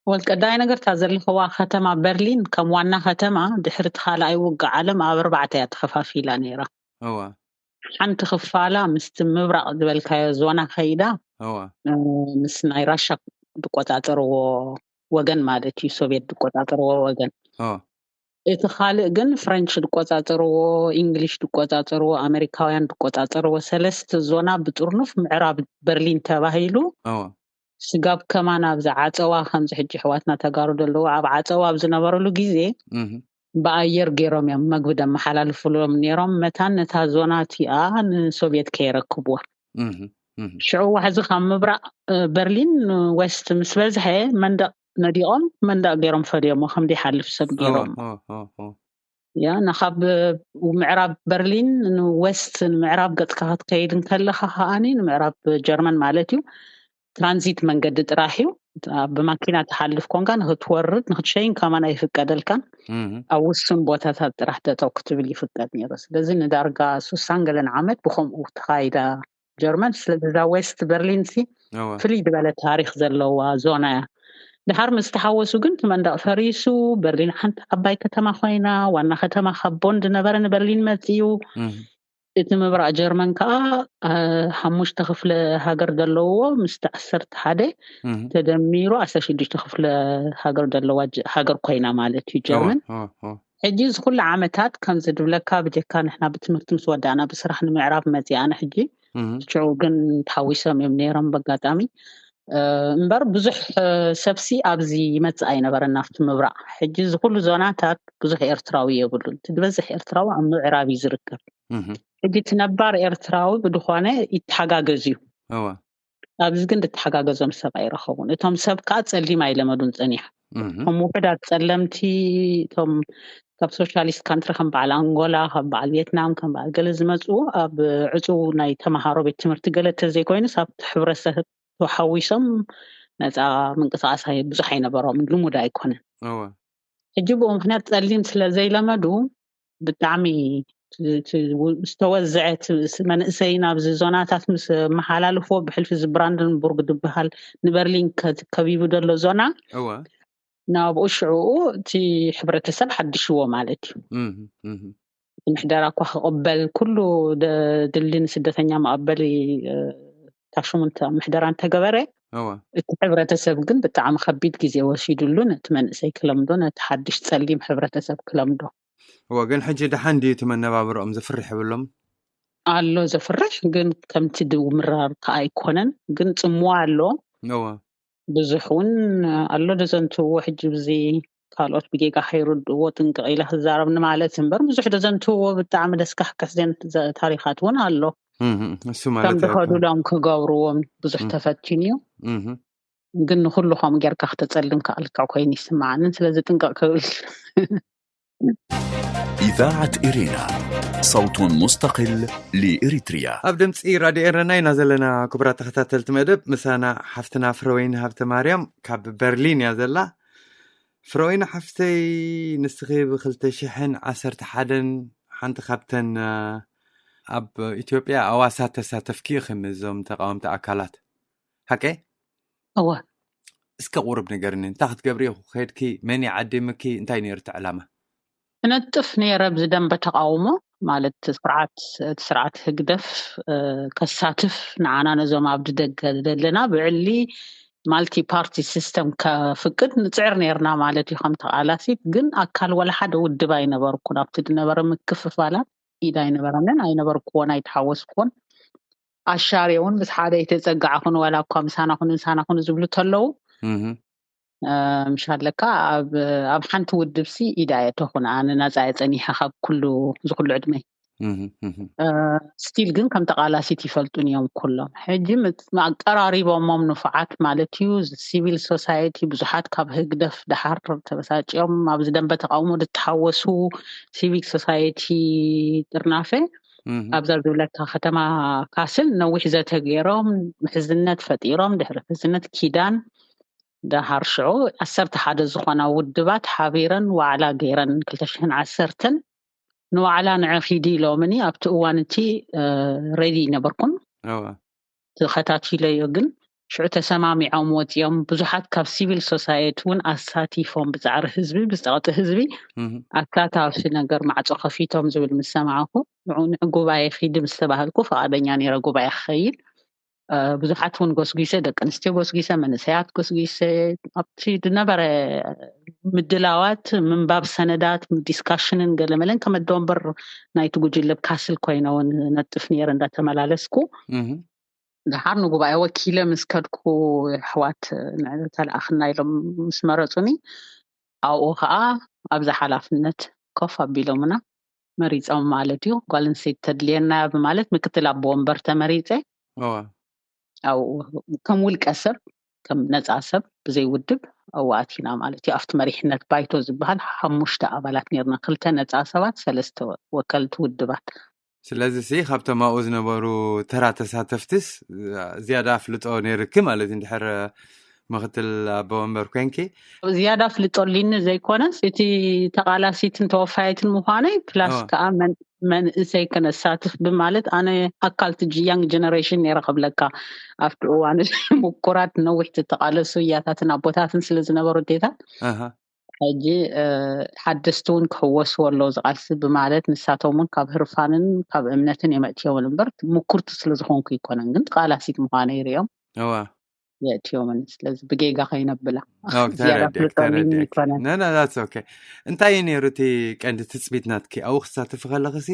ወል ቀዳይ ነገር እታ ዘለኽዋ ከተማ በርሊን ከም ዋና ከተማ ድሕሪ እቲ ካልኣይ ውግእ ዓለም ኣብ ኣርባዕተ እያ ተኸፋፊላ ነይራ። እዋ ሓንቲ ክፋላ ምስቲ ምብራቕ ዝበልካዮ ዞና ከይዳ እዋ እ፣ ምስ ናይ ራሻ ዝቆጻጸርዎ ወገን ማለት እዩ፣ ሶቪየት ዝቆጻጸርዎ ወገን። እዋ እቲ ካልእ ግን ፍረንች ዝቆጻጸርዎ፣ ኢንግሊሽ ዝቆጻጸርዎ፣ ኣሜሪካውያን ዝቆጻጸርዎ ሰለስተ ዞና ብጥርኑፍ ምዕራብ በርሊን ተባሂሉ እዋ ስጋብ ከማን ኣብዚ ዓጸዋ ከምዚ ሕጂ ኣሕዋትና ተጋሩ ዘለዉ ኣብ ዓጸዋ ኣብ ዝነበረሉ ግዜ እህ ብኣየር ገይሮም እዮም መግቢ ደመሓላልፉሎም ነይሮም። መታን ነታ ዞና እቲኣ ንሶቪየት ከየረክብዋ። እህ እህ ሽዑ ዋሕዚ ካብ ምብራቕ እ፣ በርሊን ንዌስት ምስ በዝሐ መንደቕ ነዲቖም መንደቕ ገይሮም ፈድዮሞ ከም ዘይሓልፍ ሰብ እዋ ገይሮም። እዋ እዋ እዋ ያ ንካብ ምዕራብ በርሊን ንዌስት ንምዕራብ ገጽካ ክትከይድ እንከለኻ ከኣኒ ንምዕራብ ጀርመን ማለት እዩ ትራንዚት መንገዲ ጥራሕ እዩ። ብማኪና ትሓልፍ ኮንካ ንክትወርድ ንክትሸይን ከማን ኣይፍቀደልካን። እህ ኣብ ውሱን ቦታታት ጥራሕ ጠጠው ክትብል ይፍቀድ ነይሩ። ስለዚ ንዳርጋ ሱሳን ገለን ዓመት ብከምኡ ተኻይዳ ጀርመን። ስለዚ እዛ ዌስት በርሊን ሲ እዋ ፍልይ ዝበለ ታሪክ ዘለዋ ዞና እያ። ድሓር ምስ ተሓወሱ ግን እቲ መንደቕ ፈሪሱ በርሊን ሓንቲ ዓባይ ከተማ ኮይና ዋና ከተማ ካብ ቦን ዝነበረ ንበርሊን መፅዩ። እህ እቲ ምብራቕ ጀርመን ከዓ አ፣ ሓሙሽተ ክፍለ ሃገር ዘለዎ ምስቲ ዓሰርተ ሓደ እህ ተደሚሩ ዓሰርተ ሽዱሽተ ክፍለ ሃገር ዘለዋ ጀ- ሃገር ኮይና ማለት እዩ እዋ ጀርመን። እዋ እዋ ሕጂ እዚ ኩሉ ዓመታት ከምዚ ድብለካ ብጀካ ንሕና ብትምህርቲ ምስ ወዳእና ብስራሕ ንምዕራብ መፂኣና ሕጂ ሽዑ ግን ተሓዊሶም እዮም ነይሮም በጋጣሚ። እምበር ብዙሕ ሰብሲ ኣብዚ ይመፅእ ኣይነበረን ናብቲ ምብራቕ። ሕጂ እዚ ኩሉ ዞናታት ብዙሕ ኤርትራዊ የብሉን። እቲ ዝበዝሕ ኤርትራዊ ኣብ ምዕራብ እዩ ዝርከብ። ሕጂ እቲ ነባር ኤርትራዊ ብድኾነ ይተሓጋገዝ እዩ። ኣብዚ ግን ዝተሓጋገዞም ሰብ ኣይረኸቡን። እቶም ሰብ ከዓ ፀሊም ኣይለመዱን ፀኒሖም። እቶም ውሑዳት ፀለምቲ፣ እቶም ካብ ሶሻሊስት ካንትሪ ከም በዓል ኣንጎላ፣ ከም በዓል ቪየትናም፣ ከም በዓል ገለ ዝመፅኡ ኣብ ዕፁው ናይ ተምሃሮ ቤት ትምህርቲ ገለ ተዘይኮይኑስ ኣብቲ ሕብረተሰብ ተሓዊሶም ነፃ ምንቅስቃስ ኣይ- ብዙሕ ኣይነበሮም፣ ልሙድ ኣይኮነን። ሕጂ ብኡ ምክንያት ፀሊም ስለ ዘይለመዱ ብጣዕሚ ዝተወዝዐ መንእሰይ ናብዚ ዞናታት ምስ መሓላልፎ ብሕልፊ እዚ ብራንደንቡርግ ዝበሃል ንበርሊን ከቢቡ ዘሎ ዞና ናብኡ ሽዕኡ እቲ ሕብረተሰብ ሓድሽዎ ማለት እዩ። ምሕደራ እኳ ክቕበል ኩሉ ድልድል ንስደተኛ መቐበሊ ታሽሙ ምሕደራ እንተገበረ እቲ ሕብረተሰብ ግን ብጣዕሚ ከቢድ ግዜ ወሲዱሉ ነቲ መንእሰይ ክለምዶ፣ ነቲ ሓድሽ ፀሊም ሕብረተሰብ ክለምዶ። እወ ግን ሕጂ ደሓን ድዩ እቲ መነባብሮኦም? ዘፍርሕ የብሎም? ኣሎ ዘፍርሕ ግን ከምቲ ድምራር ከዓ ኣይኮነን፣ ግን ፅምዋ ኣሎ። ብዙሕ እውን ኣሎ ደዘንትዎ ሕጂ ብዚ ካልኦት ብጌጋ ከይርድእዎ ጥንቅቕ ኢለ ክዛረብ ንማለት እምበር ብዙሕ ደዘንትዎ ብጣዕሚ ደስካሕክሕ ዘን ታሪኻት እውን ኣሎ። እሱ ማለት ከም ድኸዱሎም ክገብርዎም ብዙሕ ተፈቲኑ እዩ። ግን ንኩሉ ከም ጌርካ ክተፀልም ከኣልካ ኮይኑ ይስምዓንን ስለዚ ጥንቅቕ ክብል إذاعة إرينا صوت مستقل لإريتريا. ኣብ ድምፂ ራድዮ ኤረና ኢና ዘለና። ክቡራት ተኸታተልቲ መደብ ምሳና ሓፍትና ፍረወይኒ ሃብተ ማርያም ካብ በርሊን እያ ዘላ። ፍረወይኒ ሓፍተይ፣ ንስኺ ብ ክልተ ሽሕን ዓሰርተ ሓደን ሓንቲ ካብተን ኣብ ኢትዮጵያ ኣዋሳት ተሳተፍኪ ኢኺ ምስዞም ተቃወምቲ ኣካላት፣ ሓቀይ? እወ። እስከ ቁሩብ ንገርኒ፣ እንታይ ክትገብሪ ኢኹ ከይድኪ? መን ይዓዲምኪ? እንታይ ነይሩ እቲ ዕላማ? ክነጥፍ ነይረ ኣብዚ ደንበ ተቃውሞ ማለት ስርዓት እቲ ስርዓት ህግደፍ ከሳትፍ ንዓና ነዞም ኣብ ደገ ዘለና ብዕሊ ማልቲ ፓርቲ ሲስተም ከፍቅድ ንፅዕር ነይርና ማለት እዩ። ከም ተቃላሲት ግን ኣካል ወላ ሓደ ውድብ ኣይነበርኩን። ኣብቲ ዝነበረ ምክፍፋላት ኢድ ኣይነበረንን፣ ኣይነበርኩዎን፣ ኣይተሓወስኩዎን። ኣሻርየ እውን ምስ ሓደ ኣይተፀጋዕኹን ዋላ እኳ ምሳና ኩኑ ምሳና ኩኑ ዝብሉ ተለዉ ምሻለካ ኣብ ሓንቲ ውድብሲ ኢድ ኣየተኹን። ኣነ ናፃ እየ ፀኒሐ ካብ ኩሉ እዚ ኩሉ ዕድመይ። ስቲል ግን ከም ተቃላሲት ይፈልጡን እዮም ኩሎም። ሕጂ ኣቀራሪቦሞም ንፉዓት ማለት እዩ። ሲቪል ሶሳይቲ ብዙሓት ካብ ህግደፍ ደሓር ተበሳጭዮም ኣብዚ ደንበ ተቃውሞ ዝተሓወሱ ሲቪክ ሶሳይቲ ጥርናፈ ኣብዛ ዝብለካ ከተማ ካስል ነዊሕ ዘተ ገይሮም ምሕዝነት ፈጢሮም ድሕሪ ምሕዝነት ኪዳን ደሓር ሽዑ ዓሰርተ ሓደ ዝኾና ውድባት ሓቢረን ዋዕላ ገይረን ክልተ ሽሕን ዓሰርተን ንዋዕላ ንዐኺዲ ኢሎምኒ ኣብቲ እዋን እቲ ሬዲ ነበርኩን ተኸታቲለዮ ግን ሽዑ ተሰማሚዖም ወፂኦም ብዙሓት ካብ ሲቪል ሶሳየት እውን ኣሳቲፎም ብፃዕሪ ህዝቢ ብፀቕጢ ህዝቢ ኣሳታፊ ነገር ማዕፆ ከፊቶም ዝብል ምስ ሰማዕኩ ንዑ ንዕ ጉባኤ ኺዲ ምስ ተባህልኩ ፈቓደኛ ነይረ ጉባኤ ክኸይድ ብዙሓት እውን ጎስጒሰ ደቂ ኣንስትዮ ጎስጒሰ መንእሰያት ጎስጒሰ ኣብቲ ዝነበረ ምድላዋት ምንባብ ሰነዳት ዲስካሽንን ገለመለን ከመደወንበር ናይቲ ጉጅለ ካስል ኮይነ እውን ነጥፍ ነይረ እንዳተመላለስኩ ድሓር ንጉባኤ ወኪለ ምስ ከድኩ ኣሕዋት ተለኣኽና ኢሎም ምስ መረፁኒ ኣብኡ ከዓ ኣብዚ ሓላፍነት ኮፍ ኣቢሎምና መሪፆም ማለት እዩ። ጓል ኣንስተይቲ ተድልየና እያ ብማለት ምክትል ኣቦ ወንበር ተመሪፀ። ኣብኡ ከም ውልቀ ሰብ ከም ነፃ ሰብ ብዘይ ውድብ ኣብኡ ኣቲና ማለት እዩ። ኣብቲ መሪሕነት ባይቶ ዝበሃል ሓሙሽተ ኣባላት ነርና፣ ክልተ ነፃ ሰባት፣ ሰለስተ ወከልቲ ውድባት። ስለዚ ሲ ካብቶም ኣብኡ ዝነበሩ ተራ ተሳተፍትስ ዝያዳ ኣፍልጦ ነይርኪ ማለት እንድሕር ምክትል ኣቦ ወንበር ኮንኪ? ዝያዳ ኣፍልጦ ኣሊኒ ዘይኮነስ እቲ ተቃላሲትን ተወፋየትን ምዃነይ ፕላስ ከዓ መንእሰይ ከነሳትፍ ብማለት ኣነ ኣካል እቲ ጂ- ያንግ ጀነሬሽን ነይረ ክብለካ ኣብቲ እዋን ምኩራት ነዊሕ ዝተቃለሱ እያታትን ኣቦታትን ስለ ዝነበሩ ዴታት ኣሃ። ሕጂ ሓደስቲ እውን ክህወስዎ ኣለዉ ዝቃልሲ ብማለት ንሳቶም እውን ካብ ህርፋንን ካብ እምነትን የመእትዮምን እምበር ምኩርቲ ስለ ዝኾንኩ ይኮነን ግን ተቃላሲት ምዃነ ይርዮም እዋ የእትዮምን። ስለዚ ብጌጋ ከይነብላ ኦኬ፣ ዝያዳ ተረዲአክ፣ ፍልጦ ሊኒ ተረዲአክ። ይኮነን። ነና that's okay። እንታይ እዩ ነይሩ እቲ ቀንዲ ትጽቢት ናትኪ ኣብኡ ክሳትፊ ከለኽሲ?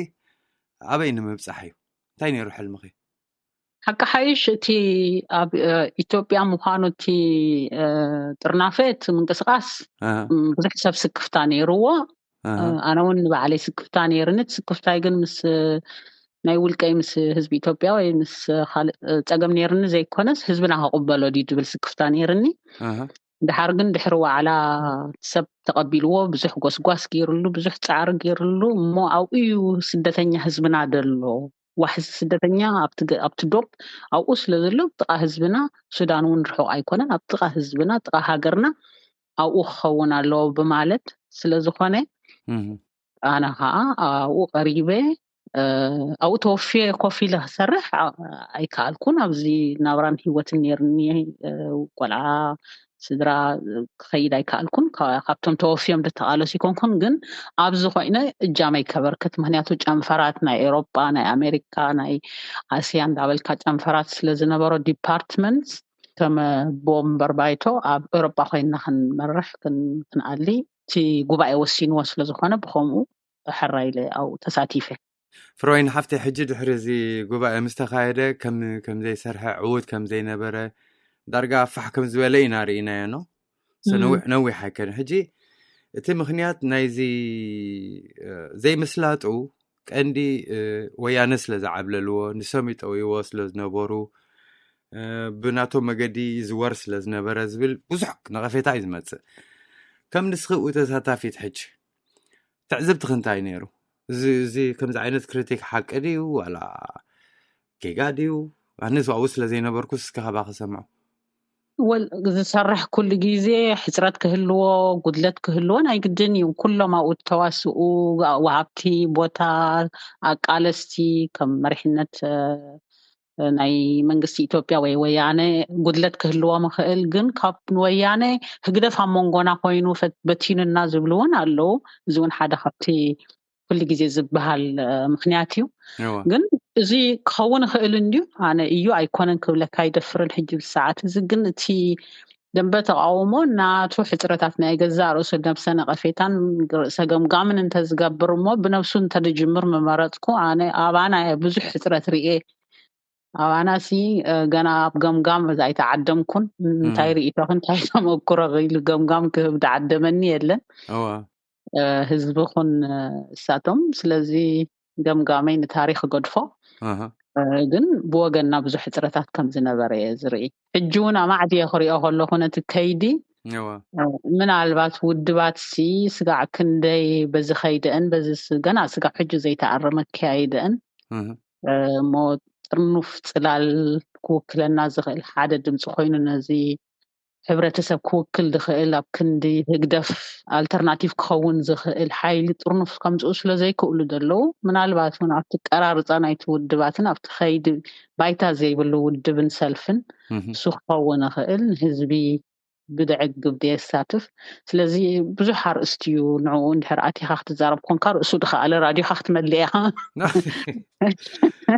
ኣበይ ንምብጻሕ እዩ? እንታይ ነይሩ ሕልምኺ? ሓቂ ሓይሽ እቲ ኣብ እ፣ ኢትዮጵያ ምዃኑ እቲ እ፣ ጥርናፈ እቲ ምንቅስቃስ ኣሃ፣ ም፣ ብዙሕ ሰብ ስክፍታ ነይርዎ። እ፣ ኣሃ፣ ኣነ እውን ንባዕለይ ስክፍታ ነይርኒ። እቲ ስክፍታይ ግን ምስ እ፣ ናይ ውልቀይ ምስ ህዝቢ ኢትዮጵያ ወይ ምስ እ፣ ካልእ እ፣ ጸገም ነይርኒ ዘይኮነስ ህዝብና ከቕበሎ ድዩ ዝብል ስክፍታ ነይርኒ። ኣሃ፣ ድሓር ግን ድሕሪ ዋዕላ ሰብ ተቐቢልዎ፣ ብዙሕ ጎስጓስ ገይርሉ፣ ብዙሕ ጻዕሪ ገይርሉ፣ እሞ ኣብኡ እዩ ስደተኛ ህዝብና ደሎ። ዋሕዚ ስደተኛ ኣብቲ ገ- ኣብቲ ዶብ ኣብኡ ስለ ዘሎ፣ ጥቓ ህዝብና፣ ሱዳን እውን ርሑቕ ኣይኮነን፣ ኣብ ጥቓ ህዝብና፣ ጥቓ ሃገርና ኣብኡ ክኸውን ኣለዎ ብማለት ስለ ዝኾነ፣ እህ፣ ኣነ ኸዓ ኣብኡ ቀሪበ እ፣ ኣብኡ ተወፍየ ኮፍ ኢለ ክሰርሕ ኣ- ኣይከኣልኩን። ኣብዚ ናብራን ህይወትን ነይርኒ። እ፣ ቆልዓ፣ ስድራ፣ እ፣ ክኸይድ ኣይከኣልኩን። ካ- ካብቶም ተወፍዮም ዝተቓለሱ ይኮንኩን፣ ግን ኣብዚ ኮይነ እጃመይ ከበርክት። ምክንያቱ ጨንፈራት ናይ ኤሮጳ፣ ናይ ኣሜሪካ፣ ናይ ኣስያ እንዳበልካ ጨንፈራት ስለ ዝነበሮ፣ ዲፓርትመንት ከም ቦምበር ባይቶ ኣብ ኤሮጳ ኮይንና ክንመርሕ ክን- ክንኣሊ እቲ ጉባኤ ወሲንዎ ስለ ዝኾነ፣ ብኸምኡ ሕራይ ኢለ ኣብኡ ተሳቲፈ። ፍሮይን ሓፍተይ፣ ሕጂ ድሕሪ እዚ ጉባኤ ምስ ተኻየደ ከም ከም ዘይሰርሐ፣ ዕዉት ከም ዘይነበረ፣ ዳርጋ ፋሕ ከም ዝበለ ኢና ርኢናዮ። ኖ ሶ እም። ነዊሕ ነዊሕ ኣይከነ። ሕጂ እቲ ምኽንያት ናይዚ እ፣ ዘይምስላጡ ቀንዲ እ፣ ወያነ ስለ ዝዓብለልዎ፣ ንሶም ይጠውይዎ ስለ ዝነበሩ፣ እ፣ ብናቶም መገዲ ይዝወር ስለ ዝነበረ ዝብል ብዙሕ ነቐፌታ እዩ ዝመጽእ። ከም ንስኺ ብኡ ተሳታፊት ሕጂ ትዕዝብትኺ እንታይ ነይሩ? እዚ እዚ ከምዚ ዓይነት ክሪቲክ ሓቂ ድዩ ዋላ ጌጋ ድዩ? ኣነስ ኣብኡ ስለ ዘይነበርኩስ እስከ ካባኺ ሰምዖ። ወል ዝሰርሕ ኩሉ ግዜ ሕፅረት ክህልዎ፣ ጉድለት ክህልዎ ናይ ግድን እዩ። ኩሎም ኣብኡ ዝተዋስኡ ወሃብቲ ቦታ፣ ኣቃለስቲ፣ ከም መሪሕነት እ፣ ናይ መንግስቲ ኢትዮጵያ ወይ ወያነ ጉድለት ክህልዎም ይኽእል፣ ግን ካብ ወያነ ህግደፍ ኣብ መንጎና ኮይኑ ፈት- በቲኑና ዝብሉ እውን ኣለዉ። እዚ እውን ሓደ ካብቲ ኩሉ ግዜ ዝበሃል እ፣ ምኽንያት እዩ። እወ። ግን እዚ ክኸውን ይኽእል እንድዩ፣ ኣነ እዩ ኣይኮነን ክብለካ ኣይደፍርን ሕጂ ብሰዓት እዚ። ግን እቲ ደንበ ተቃውሞ ናቱ ሕፅረታት ናይ ገዛእ ርእሱ ነብሰ ነቐፌታን ርእሰ ገምጋምን እንተዝገብር እሞ ብነብሱ እንተዝጅምር ምመረፅኩ። ኣነ ኣባና እየ ብዙሕ ሕፅረት ርኤ። ኣባና ሲ እ፣ ገና ኣብ ገምጋም እዛ ኣይተዓደምኩን። እንታይ እም። ርእይቶኺ እንታይ ተመክሮ ኢሉ ገምጋም ክህብ ዝዓደመኒ የለን። እወ። እ፣ ህዝቢ ኹን እ፣ እሳቶም። ስለዚ ገምጋመይ ንታሪኽ ገድፎ። ኣሃ። እ፣ ግን ብወገንና ብዙሕ ሕፅረታት ከም ዝነበረ እየ ዝርኢ። ሕጂ እውን ኣማዕድየ ክሪኦ ከለኹ ነቲ ከይዲ እወ። እ፣ ምናልባት ውድባት ሲ ስጋዕ ክንደይ በዚ ከይደአን በዚ ስ- ገና ስጋዕ ሕጂ ዘይተኣረመ ኣካያይደአን እህ። እ፣ እሞ ጥርኑፍ ፅላል ክውክለና ዝኽእል ሓደ ድምፂ ኮይኑ ነዚ ሕብረተሰብ ክውክል ዝኽእል ኣብ ክንዲ ህግደፍ ኣልተርናቲቭ ክኸውን ዝኽእል ሓይሊ ጥርኑፍ ከምፅኡ ስለ ዘይክእሉ ዘለዉ፣ ምናልባት እውን ኣብቲ ቀራርፃ ናይቲ ውድባትን ኣብቲ ከይዲ ባይታ ዘይብሉ ውድብን ሰልፍን እህ። እሱ ክኸውን ይኽእል፣ ንህዝቢ ብደዕግብ ዘየሳትፍ። ስለዚ ብዙሕ ኣርእስቲ እዩ፣ ንዕኡ እንድሕር ኣቲኻ ክትዛረብ ኮንካ ርእሱ ዝኸኣለ ራድዮኻ ክትመልእ ኢኻ።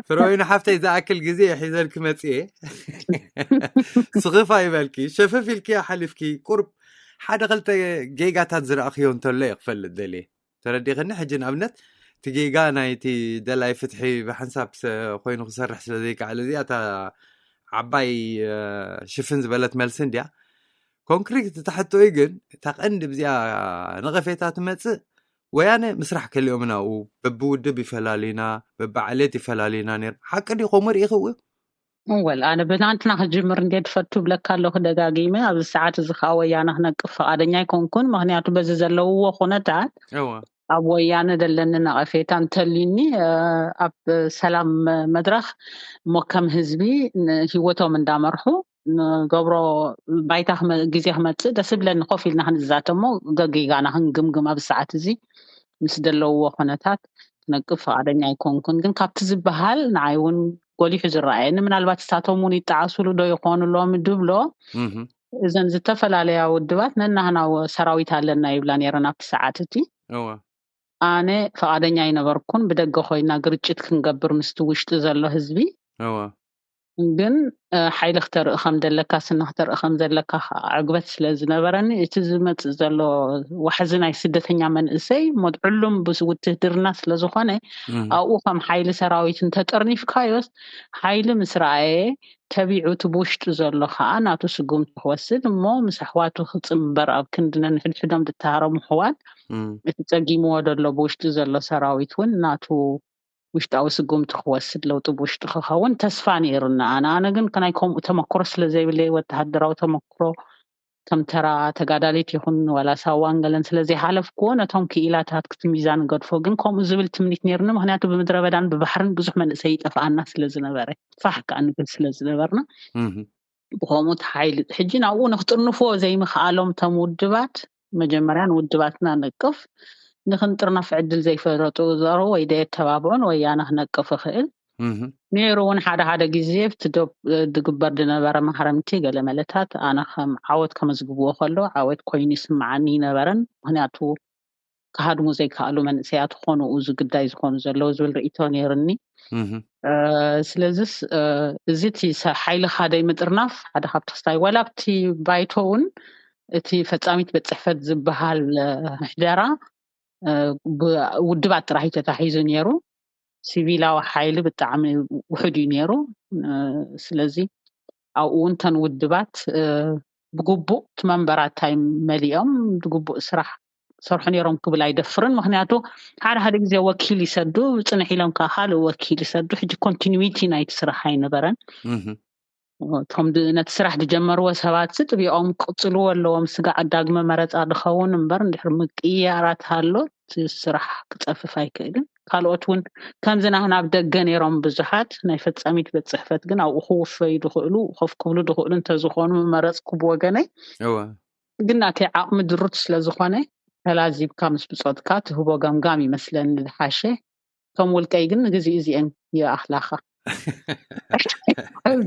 ፍሮይን ሓፍተይ፣ ዝኣክል ግዜ ሒዘልኪ መፅየ። ስኽፍ ኣይበልኪ፣ ሸፈፍ ኢልኪ ሓሊፍኪ። ቁርብ ሓደ ክልተ ጌጋታት ዝረኣኽዮ እንተሎ እየ ክፈልጥ ደልየ። ተረዲኽኒ? ሕጂ ንኣብነት እቲ ጌጋ ናይቲ ደላይ ፍትሒ ብሓንሳብ ሰ- ኮይኑ ክሰርሕ ስለ ዘይከኣለ፣ እዚኣ እታ ዓባይ እ፣ ሽፍን ዝበለት መልሲ እንድያ። ኮንክሪት እታ ሕቶይ ግን፣ እታ ቀንዲ ብዚኣ ነቐፌታ ትመጽእ፣ ወያነ ምስራሕ ከሊኦም ናብኡ፣ በብውድብ ይፈላልዩና፣ በብዓሌት ይፈላልዩና ነይሩ። ሓቂ ድዩ ከምኡ ርኢኽዎ? ወል ኣነ ብናትና ክጅምር እንዴ ትፈቱ ብለካ ኣለኹ ደጋጊመ። ኣብዚ ሰዓት እዚ ከዓ ወያነ ክነቅፍ ፈቓደኛ ኣይኮንኩን። ምክንያቱ በዚ ዘለውዎ ኩነታት እወ። ኣብ ወያነ ዘለኒ ነቐፌታ እንተልዩኒ እ፣ ኣብ ሰላም መድረኽ እሞ ከም ህዝቢ ንህይወቶም እንዳመርሑ ንገብሮ ባይታ ክመ- ግዜ ክመፅእ ደስ ብለኒ። ኮፍ ኢልና ክንዛተሞ ገጊጋና ክንግምግም ኣብዚ ሰዓት እዚ ምስ ዘለውዎ ኩነታት ክነቅፍ ፈቓደኛ ኣይኮንኩን። ግን ካብቲ ዝበሃል ንዓይ እውን ጎሊሑ ዝረኣየኒ፣ ምናልባት እሳቶም እውን ይጠዓሱሉ ዶ ይኾኑ ሎሚ ድብሎ፣ እህ። እዘን ዝተፈላለያ ውድባት ነናህና ወ- ሰራዊት ኣለና ይብላ ነይረን ኣብቲ ሰዓት እቲ። እወ። ኣነ ፈቓደኛ ኣይነበርኩን ብደገ ኮይና ግርጭት ክንገብር ምስቲ ውሽጢ ዘሎ ህዝቢ። እወ። ግን ሓይሊ ክተርኢ ከም ዘለካ፣ ስኒ ክተርኢ ከም ዘለካ ከዓ ዕግበት ስለ ዝነበረኒ፣ እቲ ዝመፅእ ዘሎ ዋሕዚ ናይ ስደተኛ መንእሰይ፣ ሞት ዕሉም ውትህድርና ስለ ዝኾነ፣ ኣብኡ ከም ሓይሊ ሰራዊት እንተጠርኒፍካዮስ፣ ሓይሊ ምስ ረኣየ፣ ተቢዑ እቲ ብውሽጡ ዘሎ ከዓ ናቱ ስጉምቲ ክወስድ እሞ ምስ ኣሕዋቱ ክፅምበር ኣብ ክንዲ ነንሕድሕዶም ዝተሃረሙ ኣሕዋት፣ እቲ ፀጊምዎ ዘሎ ብውሽጡ ዘሎ ሰራዊት እውን ናቱ ውሽጣዊ ስጉምቲ ክወስድ፣ ለውጢ ብውሽጡ ክኸውን ተስፋ ነይሩና። ኣነ ኣነ ግን ከናይ ከምኡ ተመክሮ ስለ ዘይብለይ፣ ወተሃደራዊ ተመክሮ ከም ተራ ተጋዳሊት ይኹን ዋላ ሳዋን ገለን ስለ ዘይሓለፍኩዎ፣ ነቶም ክኢላታት ክቲ ሚዛን ገድፎ። ግን ከምኡ ዝብል ትምኒት ነይሩኒ፣ ምክንያቱ ብምድረ በዳን ብባሕርን ብዙሕ መንእሰይ ይጠፍኣና ስለ ዝነበረ፣ ፋሕ ከኣ ንብል ስለ ዝነበርና፣ ብኸምኡ እቲ ሓይሊ ሕጂ ናብኡ ንክጥርንፍዎ ዘይምኽኣሎም እቶም ውድባት፣ መጀመርያ ንውድባትና ነቅፍ፣ ንክንጥርነፍ ዕድል ዘይፈረጡ ዘሩ ወይ ደየተባብዑን ወያነ ክነቅፍ ይኽእል ነይሩ። እውን ሓደ ሓደ ግዜ ብቲ ዶብ ዝግበር ዝነበረ ማህረምቲ ገለ መለታት ኣነ ከም ዓወት ከመዝግብዎ ከሎ ዓወት ኮይኑ ይስምዓኒ ይነበረን። ምክንያቱ ክሃድሙ ዘይከኣሉ መንእሰያት ክኾኑ፣ እዚ ግዳይ ዝኾኑ ዘለዉ ዝብል ርእይቶ ነይርኒ። ስለዚስ እዚ እቲ ሓይልኻ ደይ ምጥርናፍ ሓደ ካብቲ ክስታይ ዋላ ኣብቲ ባይቶ እውን እቲ ፈጻሚት ቤት ጽሕፈት ዝበሃል ምሕደራ ብውድባት ጥራሕ እዩ ተታሒዙ ነይሩ። ሲቪላዊ ሓይሊ ብጣዕሚ ውሑድ እዩ ነይሩ። ስለዚ ኣብኡ እውን እተን ውድባት ብግቡእ እቲ መንበራት እንታይ መሊኦም ብግቡእ ስራሕ ሰርሑ ነይሮም ክብል ኣይደፍርን። ምክንያቱ ሓደ ሓደ ግዜ ወኪል ይሰዱ፣ ፅንሕ ኢሎም ከዓ ካልእ ወኪል ይሰዱ። ሕጂ ኮንቲኒዊቲ ናይቲ ስራሕ ኣይነበረን። እቶም ነቲ ስራሕ ዝጀመርዎ ሰባት ጥቢኦም ክቅፅልዎ ኣለዎም። ስጋዕ ዳግመ መረፃ ዝኸውን እምበር እንድሕር ምቅያራት ሃሎ እቲ ስራሕ ክፀፍፍ ኣይክእልን። ካልኦት እውን ከምዚ ናህና ኣብ ደገ ነይሮም ብዙሓት ናይ ፈፃሚት ቤት ፅሕፈት ግን ኣብኡ ክውፈዩ ዝኽእሉ ኮፍ ክብሉ ዝኽእሉ እንተዝኾኑ ምመረፅኩ ብወገነይ። ግን ናተይ ዓቕሚ ድሩት ስለዝኾነ ተላዚብካ ምስ ብፆትካ ትህቦ ገምጋም ይመስለኒ ዝሓሸ። ከም ውልቀይ ግን ንግዜ እዚአን ይኣኽላኻ።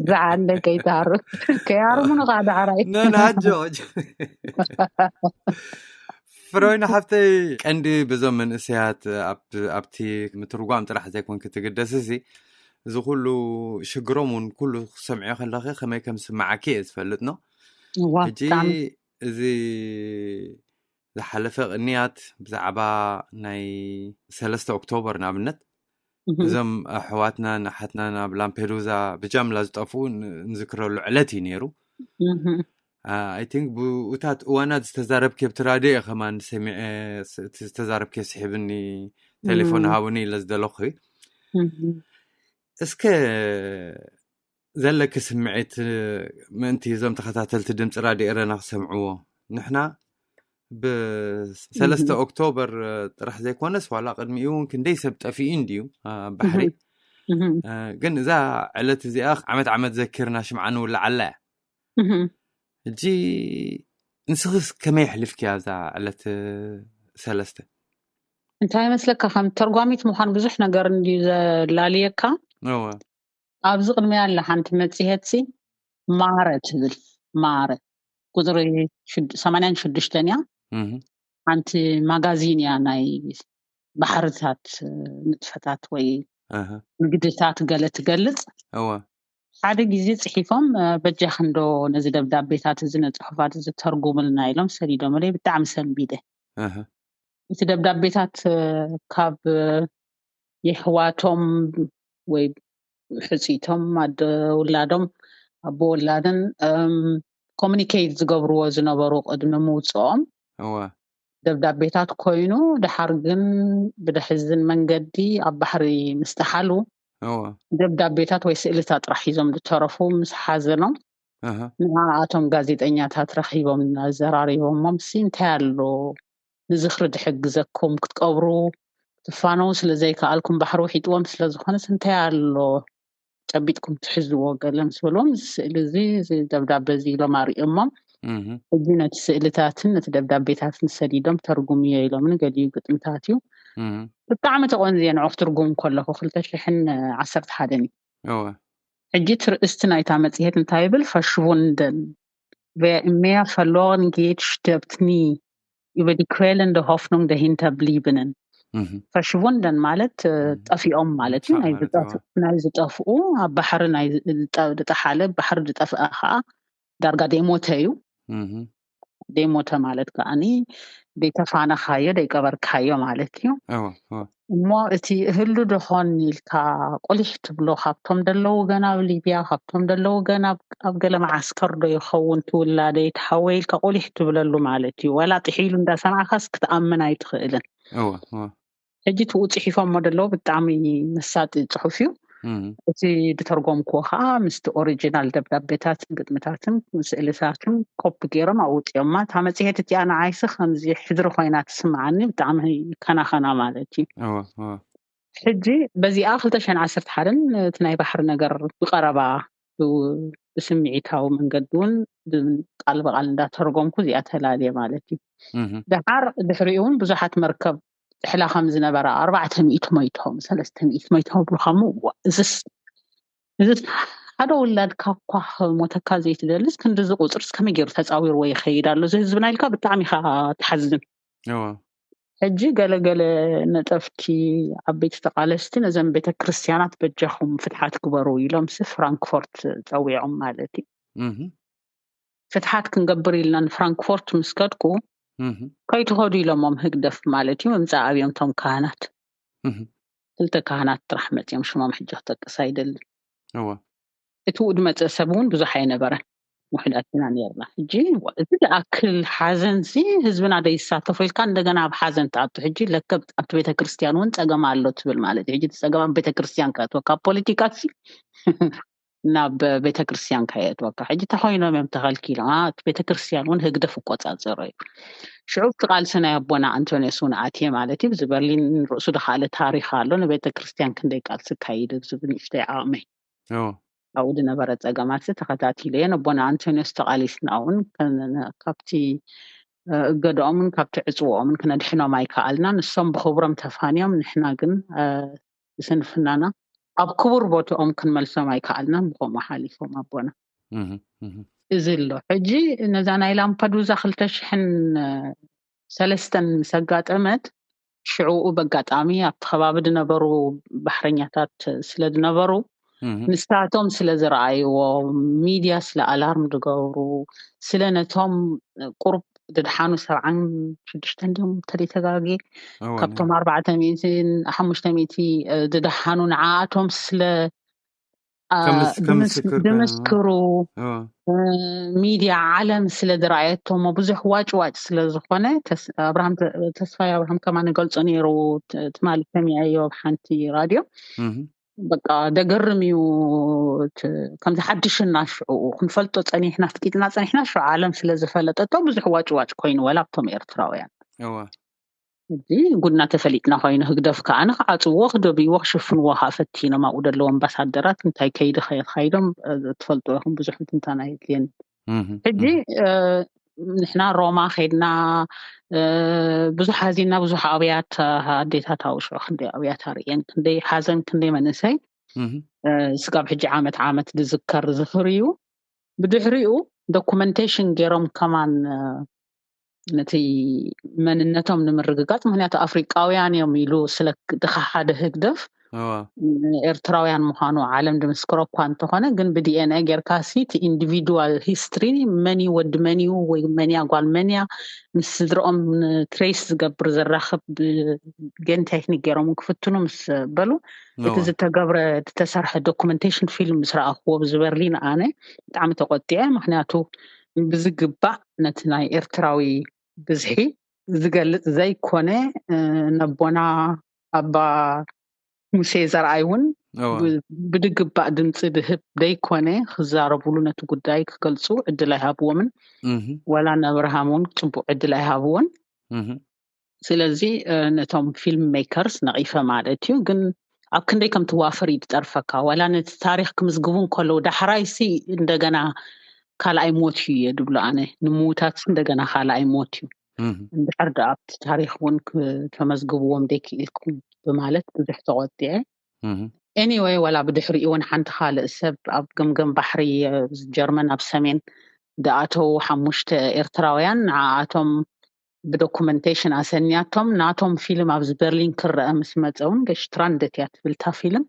ዝዓለ ከይትሃርም ከይሃርሙኑ ከዓ ዳሕራይ። ነናጆ ፍሮይና ሓፍተይ፣ ቀንዲ በዞም መንእሰያት ኣብቲ ምትርጓም ጥራሕ ዘይኮንክ ትግደስ እዚ እዚ ኩሉ ሽግሮም እውን ኩሉ ክሰምዕዮ ከለኺ ከመይ ከም ዝስምዓኪ እየ ዝፈልጥ ነው። ሕጂ እዚ ዝሓለፈ ቅንያት ብዛዕባ ናይ ሰለስተ ኦክቶበር ንኣብነት እዞም ኣሕዋትናን ኣሓትናን ኣብ ላምፔዱዛ ብጃምላ ዝጠፍኡ ንዝክረሉ ዕለት እዩ ነይሩ። ኣይ ቲንክ ብኡታት እዋናት ዝተዛረብኪ ኣብቲ ራድዮ እየ ከማን ሰሚዐ፣ እቲ ዝተዛረብኪ ስሒብኒ፣ ቴሌፎን ሃቡኒ ኢለ ዝደለኹ። እስከ ዘለኪ ስምዒት ምእንቲ እዞም ተኸታተልቲ ድምፂ ራድዮ ኤረና ክሰምዕዎ። ንሕና ብሰለስተ ኦክቶበር ጥራሕ ዘይኮነስ ዋላ ቅድሚኡ እውን ክንደይ ሰብ ጠፊኡ እንድዩ ኣብ ባሕሪ። ግን እዛ ዕለት እዚኣ ዓመት ዓመት ዘኪርና ሽምዓ ንውልዓላ እያ። ሕጂ ንስኽስ ከመይ ኣሕሊፍኪያ ኣብዛ ዕለት ሰለስተ? እንታይ ይመስለካ፣ ከም ተርጓሚት ምዃን ብዙሕ ነገር እንድዩ ዘላልየካ። ኣብዚ ቅድሚያ ኣላ ሓንቲ መጽሔት ሲ ማረ ትብል፣ ማረ ቁጽሪ ሰማንያን ሽዱሽተን እያ። ሓንቲ ማጋዚን እያ፣ ናይ ባሕርታት ንጥፈታት ወይ ንግድታት ገለ ትገልጽ። ሓደ ግዜ ጽሒፎም በጃ ክንዶ ነዚ ደብዳቤታት እዚ ንጽሑፋት እዚ ተርጉምልና ኢሎም ሰዲዶምለይ፣ ብጣዕሚ ሰንቢደ። እቲ ደብዳቤታት ካብ የሕዋቶም ወይ ሕፅይቶም ኣደ ውላዶም ኣቦ ውላድን ኮሚኒኬት ዝገብርዎ ዝነበሩ ቅድሚ ምውፅኦም ደብዳቤታት ኮይኑ፣ ድሓር ግን ብደሕዝን መንገዲ ኣብ ባሕሪ ምስ ጠሓሉ ደብዳቤታት ወይ ስእልታት ጥራሕ ሒዞም ዝተረፉ ምስ ሓዘኖም ንዓኣቶም ጋዜጠኛታት ረኺቦም ኣዘራሪቦሞም ሲ እንታይ ኣሎ ንዝኽሪ ድሕግዘኩም ክትቀብሩ ክትፋነው ስለ ዘይከኣልኩም ባሕሪ ውሒጥዎም ስለ ዝኾነስ እንታይ ኣሎ ጨቢጥኩም ትሕዝዎ ገለ ምስ በልዎም እዚ ስእሊ እዚ እዚ ደብዳበ እዚ ኢሎም ኣርእዮሞም ሕጂ ነቲ ስእልታትን ነቲ ደብዳቤታትን ሰዲዶም ተርጉምዮ ኢሎምኒ ገሊኡ ግጥምታት እዩ ብጣዕሚ ተቆንዝየ ንዑ ክትርጉም ከለኹ ክልተ ሽሕን ዓሰርተ ሓደን እዩ ሕጂ እቲ ርእስቲ ናይታ መጽሔት እንታይ ይብል ፈሽቡንደን wer im Meer verloren geht, stirbt nie. Über die quälende Hoffnung der Hinterbliebenen. ፈሽቡንደን ማለት ጠፊኦም ማለት እዩ። ናይ ዝጠፍኡ፣ ኣብ ባሕሪ ዝጠሓለ፣ ባሕሪ ዝጠፍአ ከዓ ዳርጋ ደይሞተ እዩ። ደይሞተ ማለት ከዓኒ ደይተፋነኻዮ፣ ደይቀበርካዮ ማለት እዩ። እሞ እቲ ህሉ ደኾን ኢልካ ቁሊሕ ትብሎ፣ ካብቶም ደለዉ ገና ኣብ ሊብያ፣ ካብቶም ደለዉ ገና ኣብ ገለ መዓስከር ዶ ይኸውን ትውላደ፣ ይትሓወ ኢልካ ቁሊሕ ትብለሉ ማለት እዩ። ወላ ጥሒሉ እንዳሰማዕካስ ክትኣምን ኣይትኽእልን። ሕጂ ትኡ ጽሒፎሞ ደለዉ ብጣዕሚ መሳጢ ጽሑፍ እዩ። እቲ ድተርጎምክዎ ከዓ ምስቲ ኦሪጂናል ደብዳቤታትን ግጥምታትን ስእልታትን ኮፒ ገይሮም ኣውፅኦማ። እታ መፅሄት እቲኣ ንዓይሲ ከምዚ ሕድሪ ኮይና ትስምዓኒ፣ ብጣዕሚ ከናኸና ማለት እዩ። ሕጂ በዚኣ ክልተ ሽሕን ዓሰርተ ሓደን እቲ ናይ ባሕሪ ነገር ብቐረባ ብስምዒታዊ መንገዲ እውን ቃል ብቃል እንዳተርጎምኩ እዚኣ ተላልየ ማለት እዩ። ደሓር ድሕሪኡ እውን ብዙሓት መርከብ ጥሕላ ከም ዝነበራ፣ ኣርባዕተ ሚእቲ ሞይቶም፣ ሰለስተ ሚእቲ ሞይቶም ብልኻሙ። እዚስ ሓደ ውላድ ካብ ኳ ሞተካ ዘይትደልስ ክንድዚ ቁፅርስ ከመይ ገይሩ ተፃዊርዎ ይኸይድ ኣሎ እዚ ህዝብና ኢልካ ብጣዕሚ ኢኻ ትሓዝን። ሕጂ ገለገለ ነጠፍቲ ዓበይቲ ተቃለስቲ ነዘን ቤተ ክርስቲያናት በጃኹም ፍትሓት ግበሩ ኢሎምሲ ፍራንክፎርት ፀዊዖም ማለት እዩ። ፍትሓት ክንገብር ኢልና ንፍራንክፎርት ምስ ከድኩ ከይትኸዱ ኢሎሞም ህግደፍ ማለት እዩ። ምምፃእ ኣብዮም ቶም ካህናት ክልተ ካህናት ጥራሕ መፅኦም ሽሞም ሕጂ ክጠቅስ ኣይደልን። እቲ ውድ መፀ ሰብ እውን ብዙሕ ኣይነበረን፣ ውሕዳት ኢና ነርና። ሕጂ እዚ ዝኣክል ሓዘን ዚ ህዝብና ደይሳተፎ ኢልካ እንደገና ኣብ ሓዘን ትኣቱ። ሕጂ ለከ ኣብቲ ቤተክርስትያን እውን ፀገም ኣሎ ትብል ማለት እዩ። ሕጂ እቲ ፀገም ኣብ ቤተክርስትያን ከእትወካ፣ ኣብ ፖለቲካ ሲ ናብ ቤተክርስትያን ከየእትወካ። ሕጂ ተኮይኖም እዮም ተኸልኪሎም። እቲ ቤተክርስትያን እውን ህግደፍ እቆፃፀሮ እዩ። ሽዑ እቲ ቃልሲ ናይ ኣቦና ኣንቶኒዮስ እውን ኣትየ ማለት እዩ። እዚ በርሊን ርእሱ ድካለ ታሪክ ኣሎ። ንቤተክርስትያን ክንደይ ቃልሲ ካይድ ዝብል ንእሽተይ ዓቕመይ ኣብኡ ዝነበረ ፀገማት ተኸታቲለዮ። ኣቦና ኣንቶኒዮስ ተቃሊስና እውን ካብቲ እገድኦምን ካብቲ ዕፅውኦምን ክነድሕኖም ኣይከኣልና። ንሶም ብክብሮም ተፋንዮም፣ ንሕና ግን ብስንፍናና ኣብ ክቡር ቦትኦም ክንመልሶም ኣይከኣልናን። ብከምኡ ሓሊፎም ኣቦና። እዚ ኣሎ። ሕጂ ነዛ ናይ ላምፓዱዛ ክልተ ሽሕን ሰለስተን ምስ ኣጋጠመት፣ ሽዕኡ በጋጣሚ ኣብቲ ከባቢ ዝነበሩ ባሕረኛታት ስለ ዝነበሩ፣ ንሳቶም ስለ ዝረኣይዎ፣ ሚድያ ስለ ኣላርም ዝገብሩ፣ ስለ ነቶም ቁሩብ ዝደሓኑ ሰብዓን ሽዱሽተን ድዮም ተደይተጋግየ፣ ካብቶም ኣርባዕተ ሚእትን ሓሙሽተ ሚእቲ ዝደሓኑ ንዓኣቶም ስለ ድምስክሩ፣ ሚድያ ዓለም ስለ ዝረኣየቶ እሞ ብዙሕ ዋጭ ዋጭ ስለ ዝኾነ፣ ኣብርሃም ተስፋይ ኣብርሃም ከማ ንገልጾ ነይሩ። ትማሊ ሰሚዐዮ ኣብ ሓንቲ ራድዮ። በቃ ደገርም እዩ። ከምዚ ሓድሽ እናሽዑ ክንፈልጦ ጸኒሕና፣ ፍቂጥና ጸኒሕና፣ ሽዑ ዓለም ስለ ዝፈለጠቶ ብዙሕ ዋጭ ዋጭ ኮይኑ፣ ወላ ኣብቶም ኤርትራውያን። ሕጂ ጉድና ተፈሊጥና ኮይኑ፣ ህግደፍ ከዓ ንክዓፅዎ፣ ክደብይዎ፣ ክሽፍንዎ ከዓ ፈቲኖም። ኣብኡ ደለዉ ኣምባሳደራት እንታይ ከይዲ ከየካይዶም ትፈልጡ ኢኹም። ብዙሕ ምትንታን ኣየድልየን። ሕጂ ንሕና ሮማ ከይድና ብዙሕ ሃዚና፣ ብዙሕ ኣብያት ኣዴታት ኣብኡ ሽዑ ክንደይ ኣብያት ኣርእየን፣ ክንደይ ሓዘን፣ ክንደይ መንእሰይ ስጋብ ሕጂ ዓመት ዓመት ዝዝከር ዝኽሪ እዩ። ብድሕሪኡ ዶኩመንቴሽን ገይሮም ከማን ነቲ መንነቶም ንምርግጋፅ፣ ምክንያቱ ኣፍሪቃውያን እዮም ኢሉ ስለ ድካ ሓደ ህግደፍ ኤርትራውያን ምዃኑ ዓለም ድምስክሮ እኳ እንተኾነ፣ ግን ብዲኤንኤ ጌርካ ሲ እቲ ኢንዲቪድዋል ሂስትሪ መን እዩ ወዲ መን እዩ ወይ መን እያ ጓል መን እያ ምስ ስድረኦም ትሬስ ዝገብር ዘራኽብ ጌን ቴክኒክ ገይሮም ክፍትኑ ምስ በሉ፣ እቲ ዝተገብረ ዝተሰርሐ ዶኩመንቴሽን ፊልም ምስ ረኣኽዎ ብዚ በርሊን ኣነ ብጣዕሚ ተቆጢዐ። ምክንያቱ ብዝግባእ ነቲ ናይ ኤርትራዊ ብዝሒ ዝገልጽ ዘይኮነ፣ ነቦና ኣባ ሙሴ ዘርኣይ እውን ብድግባእ ድምፂ ድህብ ዘይኮነ ክዛረብሉ፣ ነቲ ጉዳይ ክገልፁ ዕድል ኣይሃብዎምን። ወላ ንኣብርሃም እውን ፅቡቅ ዕድል ኣይሃብዎን። ስለዚ ነቶም ፊልም ሜከርስ ነቒፈ ማለት እዩ። ግን ኣብ ክንደይ ከም ትዋፈር እዩ ዝጠርፈካ። ዋላ ነቲ ታሪክ ክምዝግቡ እንከለዉ ዳሕራይሲ እንደገና ካልኣይ ሞት እዩ እየ ድብሎ ኣነ። ንምውታትስ እንደገና ካልኣይ ሞት እዩ። እንድሕር ደኣ ኣብቲ ታሪክ እውን ተመዝግብዎም ደይክኢልኩም ብማለት ብዙሕ ተቆጢዐ። ኤኒወይ፣ ዋላ ብድሕሪኡ እውን ሓንቲ ካልእ ሰብ ኣብ ገምገም ባሕሪ ጀርመን ኣብ ሰሜን ድኣተዉ ሓሙሽተ ኤርትራውያን ንዓኣቶም ብዶኩመንቴሽን ኣሰንያቶም ናቶም ፊልም ኣብዚ በርሊን ክረአ ምስ መፀ እውን ገሽትራንደት እያ ትብል እታ ፊልም።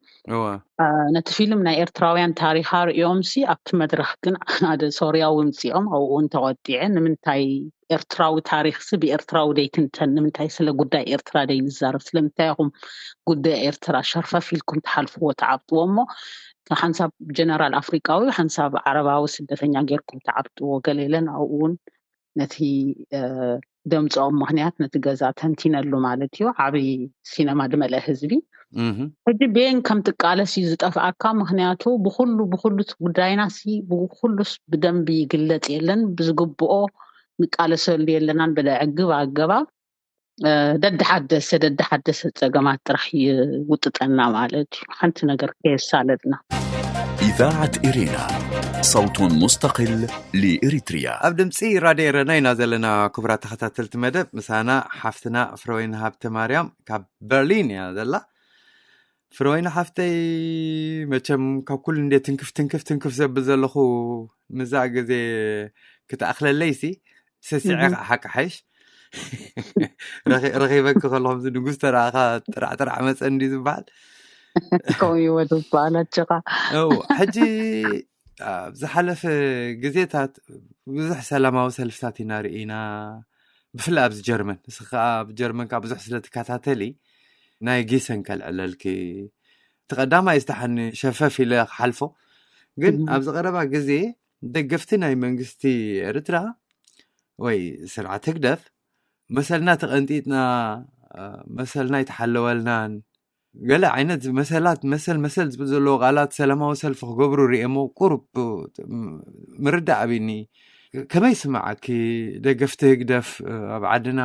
ነቲ ፊልም ናይ ኤርትራውያን ታሪኻ ርእዮም ሲ ኣብቲ መድረኽ ግን ሓደ ሶርያዊ ምፅኦም ኣብኡ እውን ተቆጢዐ። ንምንታይ ኤርትራዊ ታሪኽ ሲ ብኤርትራዊ ደይትንተን? ንምንታይ ስለ ጉዳይ ኤርትራ ደይንዛረብ? ስለምንታይ ኢኹም ጉዳይ ኤርትራ ሸርፈፍ ኢልኩም ትሓልፍዎ ትዓብጥዎ እሞ ሓንሳብ ጀነራል ኣፍሪቃዊ ሓንሳብ ዓረባዊ ስደተኛ ጌርኩም ትዓብጥዎ? ገለ ኢለን ኣብኡ እውን ነቲ ደምፅኦም ምክንያት ነቲ ገዛ ተንቲነሉ ማለት እዩ። ዓብይ ሲነማ ድመልአ ህዝቢ ሕጂ ቤን ከም ትቃለስ እዩ ዝጠፍኣካ። ምክንያቱ ብኩሉ ብኩሉ ጉዳይና ሲ ብኩሉስ ብደንቢ ይግለፅ የለን፣ ብዝግብኦ ንቃለሰሉ የለናን። ብለዕግብ ኣገባብ ደድሓደሰ ደድሓደሰ ፀገማት ጥራሕ ይውጥጠና ማለት እዩ። ሓንቲ ነገር ከየሳለጥና إذاعة إرينا، صوت مستقل لإريتريا. ኣብ ድምፂ ራድዮ ኤረና ኢና ዘለና። ክቡራት ተኸታተልቲ መደብ፣ ምሳና ሓፍትና ፍረወይኒ ሃብተ ማርያም ካብ በርሊን እያ ዘላ። ፍረወይኒ ሓፍተይ፣ መቸም ካብ ኩሉ እንደ ትንክፍ ትንክፍ ትንክፍ ዘብል ዘለኹ ምዛ ግዜ ክትኣኽለለይሲ ስስዐ ሓቂ ሓይሽ ረኺበኪ ከለኹም ንጉስ ተረኣኻ ጥራዕጥራዕ መፀ እንዲ ዝበሃል ከምኡ ይወ ዝበሃል ኣጀኻ። ሕጂ ኣብ ዝሓለፈ ግዜታት ብዙሕ ሰላማዊ ሰልፍታት ኢና ርኢና። ብፍላይ ኣብዚ ጀርመን፣ ንስ ከዓ ኣብ ጀርመን ከዓ ብዙሕ ስለ ትከታተሊ ናይ ጊሰን ከልዕለልኪ። እቲ ቀዳማይ ዝተሓኒ ሸፈፍ ኢለ ክሓልፎ፣ ግን ኣብዚ ቀረባ ግዜ ደገፍቲ ናይ መንግስቲ ኤርትራ ወይ ስርዓት ህግደፍ መሰልና ተቐንጢጥና፣ መሰልና ይተሓለወልናን ገለ ዓይነት መሰላት መሰል መሰል ዝብል ዘለዎ ቃላት ሰላማዊ ሰልፊ ክገብሩ ርእየሞ ቁሩብ ምርዳእ ኣቢኒ። ከመይ ስምዓኪ? ደገፍቲ ህግደፍ ኣብ ዓድና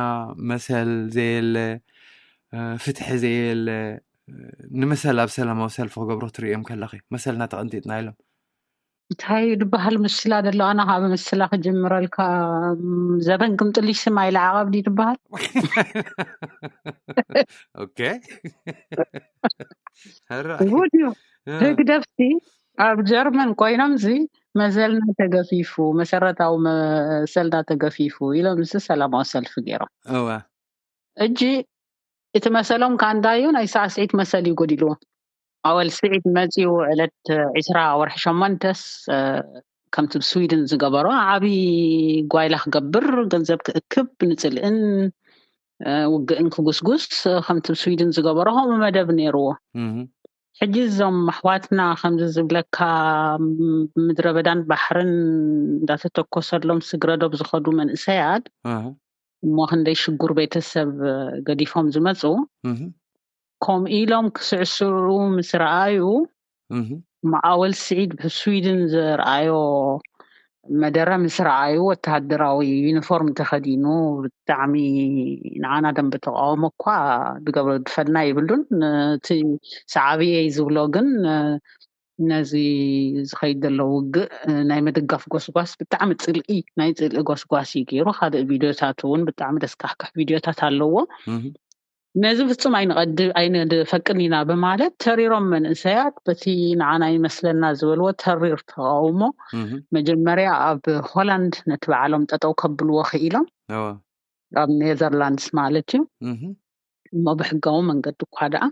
መሰል ዘየለ፣ ፍትሒ ዘየለ፣ ንመሰል ኣብ ሰላማዊ ሰልፊ ክገብሩ ክትርእዮም ከለኺ መሰልና ተቐንጢጥና ኢሎም እንታይ ድበሃል ምስላ ደሎ ኣና ካብ ምስላ ክጅምረልካ ዘበን ግምጥልሽ ስም ኣይለዓቐብ ድዩ ድበሃል ኦኬ ጉድ እዩ ህግደፍቲ ኣብ ጀርመን ኮይኖም ዚ መሰልና ተገፊፉ መሰረታዊ መሰልና ተገፊፉ ኢሎም ምስ ሰላማዊ ሰልፊ ገይሮም እዋ እጂ እቲ መሰሎም ካንዳዩ ናይ ሳዕስዒት መሰል እዩ ጎዲልዎ ኣወል ስዒድ መፂኡ ዕለት ዒስራ ወርሒ ሸሞንተስ ከምቲ ብስዊድን ዝገበሮ ዓብዪ ጓይላ ክገብር ገንዘብ ክእክብ ንፅልእን ውግእን ክጉስጉስ ከምቲ ብስዊድን ዝገበሮ ከምኡ መደብ ነይርዎ ሕጂ እዞም ኣሕዋትና ከምዚ ዝብለካ ምድረ በዳን ባሕርን እንዳተተኮሰሎም ስግረዶብ ዝኸዱ መንእሰያት እሞ ክንደይ ሽጉር ቤተሰብ ገዲፎም ዝመፁ ከምኡ ኢሎም ክስዕስዑ ምስ ረኣዩ ማኣወል ስዒድ ብስዊድን ዝረኣዮ መደረ ምስ ረኣዩ ወተሃደራዊ ዩኒፎርም ተኸዲኑ ብጣዕሚ ንዓና ደንበ ተቃውሞ እኳ ድገብሮ ድፈና ይብሉን እቲ ሰዓብየይ ዝብሎ ግን ነዚ ዝኸይድ ዘሎ ውግእ ናይ ምድጋፍ ጎስጓስ ብጣዕሚ ፅልኢ ናይ ፅልኢ ጎስጓስ እዩ ገይሩ ካልእ ቪድዮታት እውን ብጣዕሚ ደስካሕክሕ ቪድዮታት ኣለዎ ነዚ ፍጹም ኣይንቐድብ ኣይንፈቅን ኢና ብማለት ተሪሮም መንእሰያት በቲ ንዓና ይመስለና ዝበልዎ ተሪር ተቃውሞ መጀመርያ ኣብ ሆላንድ ነቲ በዓሎም ጠጠው ከብልዎ ክኢሎም ኣብ ኔዘርላንድስ ማለት እዩ እሞ ብሕጋዊ መንገዲ እኳ ደኣ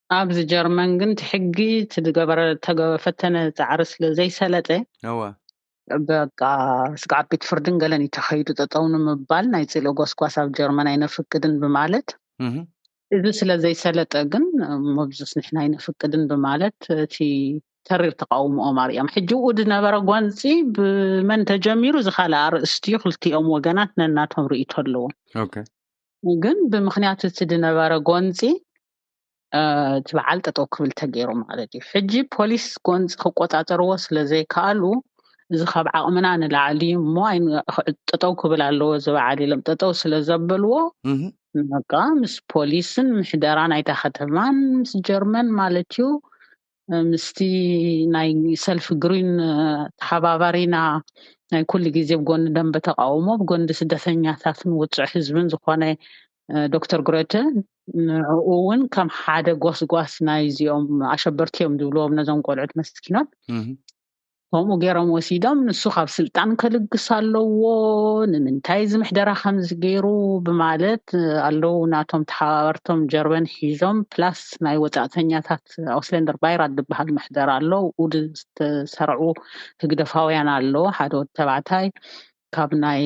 ኣብዚ ጀርመን ግን እቲ ሕጊ እቲ ዝገበረ ተፈተነ ፃዕሪ ስለ ዘይሰለጠ በቃ ስግዓት ቤት ፍርድን ገለን እዩ ተኸይዱ ጠጠው ንምባል ናይ ፅልኢ ጎስጓስ ኣብ ጀርመን ኣይነፍቅድን ብማለት እዚ ስለ ዘይሰለጠ ግን መብዙስ ንሕና ኣይነፍቅድን ብማለት እቲ ተሪር ተቃውሞኦም ኣርዮም ሕጂ ኡ ዝነበረ ጎንፂ ብመን ተጀሚሩ ዝካለ ኣርእስቲ ክልቲኦም ወገናት ነናቶም ርእቶ ኣለዎም ግን ብምክንያት እቲ ዝነበረ ጎንፂ እቲ በዓል ጠጠው ክብል ተገይሩ ማለት እዩ ሕጂ ፖሊስ ጎንፂ ክቆፃፀርዎ ስለ ዘይከኣሉ እዚ ካብ ዓቕምና ንላዕሊ እሞ ጠጠው ክብል ኣለዎ እዚ በዓል ኢሎም ጠጠው ስለ ዘበልዎ በቃ ምስ ፖሊስን ምሕደራ ናይታ ከተማን ምስ ጀርመን ማለት እዩ ምስቲ ናይ ሰልፊ ግሪን ተሓባባሪና ናይ ኩሉ ግዜ ብጎኒ ደንበ ተቃውሞ ብጎንዲ ስደተኛታትን ውፅዕ ህዝብን ዝኾነ ዶክተር ግረተ ንዕኡ እውን ከም ሓደ ጎስጓስ ናይ እዚኦም ኣሸበርቲ እዮም ዝብልዎም ነዞም ቆልዑት መስኪኖት ከምኡ ገይሮም ወሲዶም፣ ንሱ ካብ ስልጣን ከልግስ ኣለዎ፣ ንምንታይ እዚ ምሕደራ ከምዚ ገይሩ ብማለት ኣለዉ ናቶም ተሓባበርቶም ጀርመን ሒዞም፣ ፕላስ ናይ ወጻእተኛታት ኣውስሌንደር ባይራት ዝበሃል ምሕደራ ኣሎ። ኣብኡ ዝተሰርዑ ህግደፋውያን ኣለዉ። ሓደ ወዲ ተባዕታይ ካብ ናይ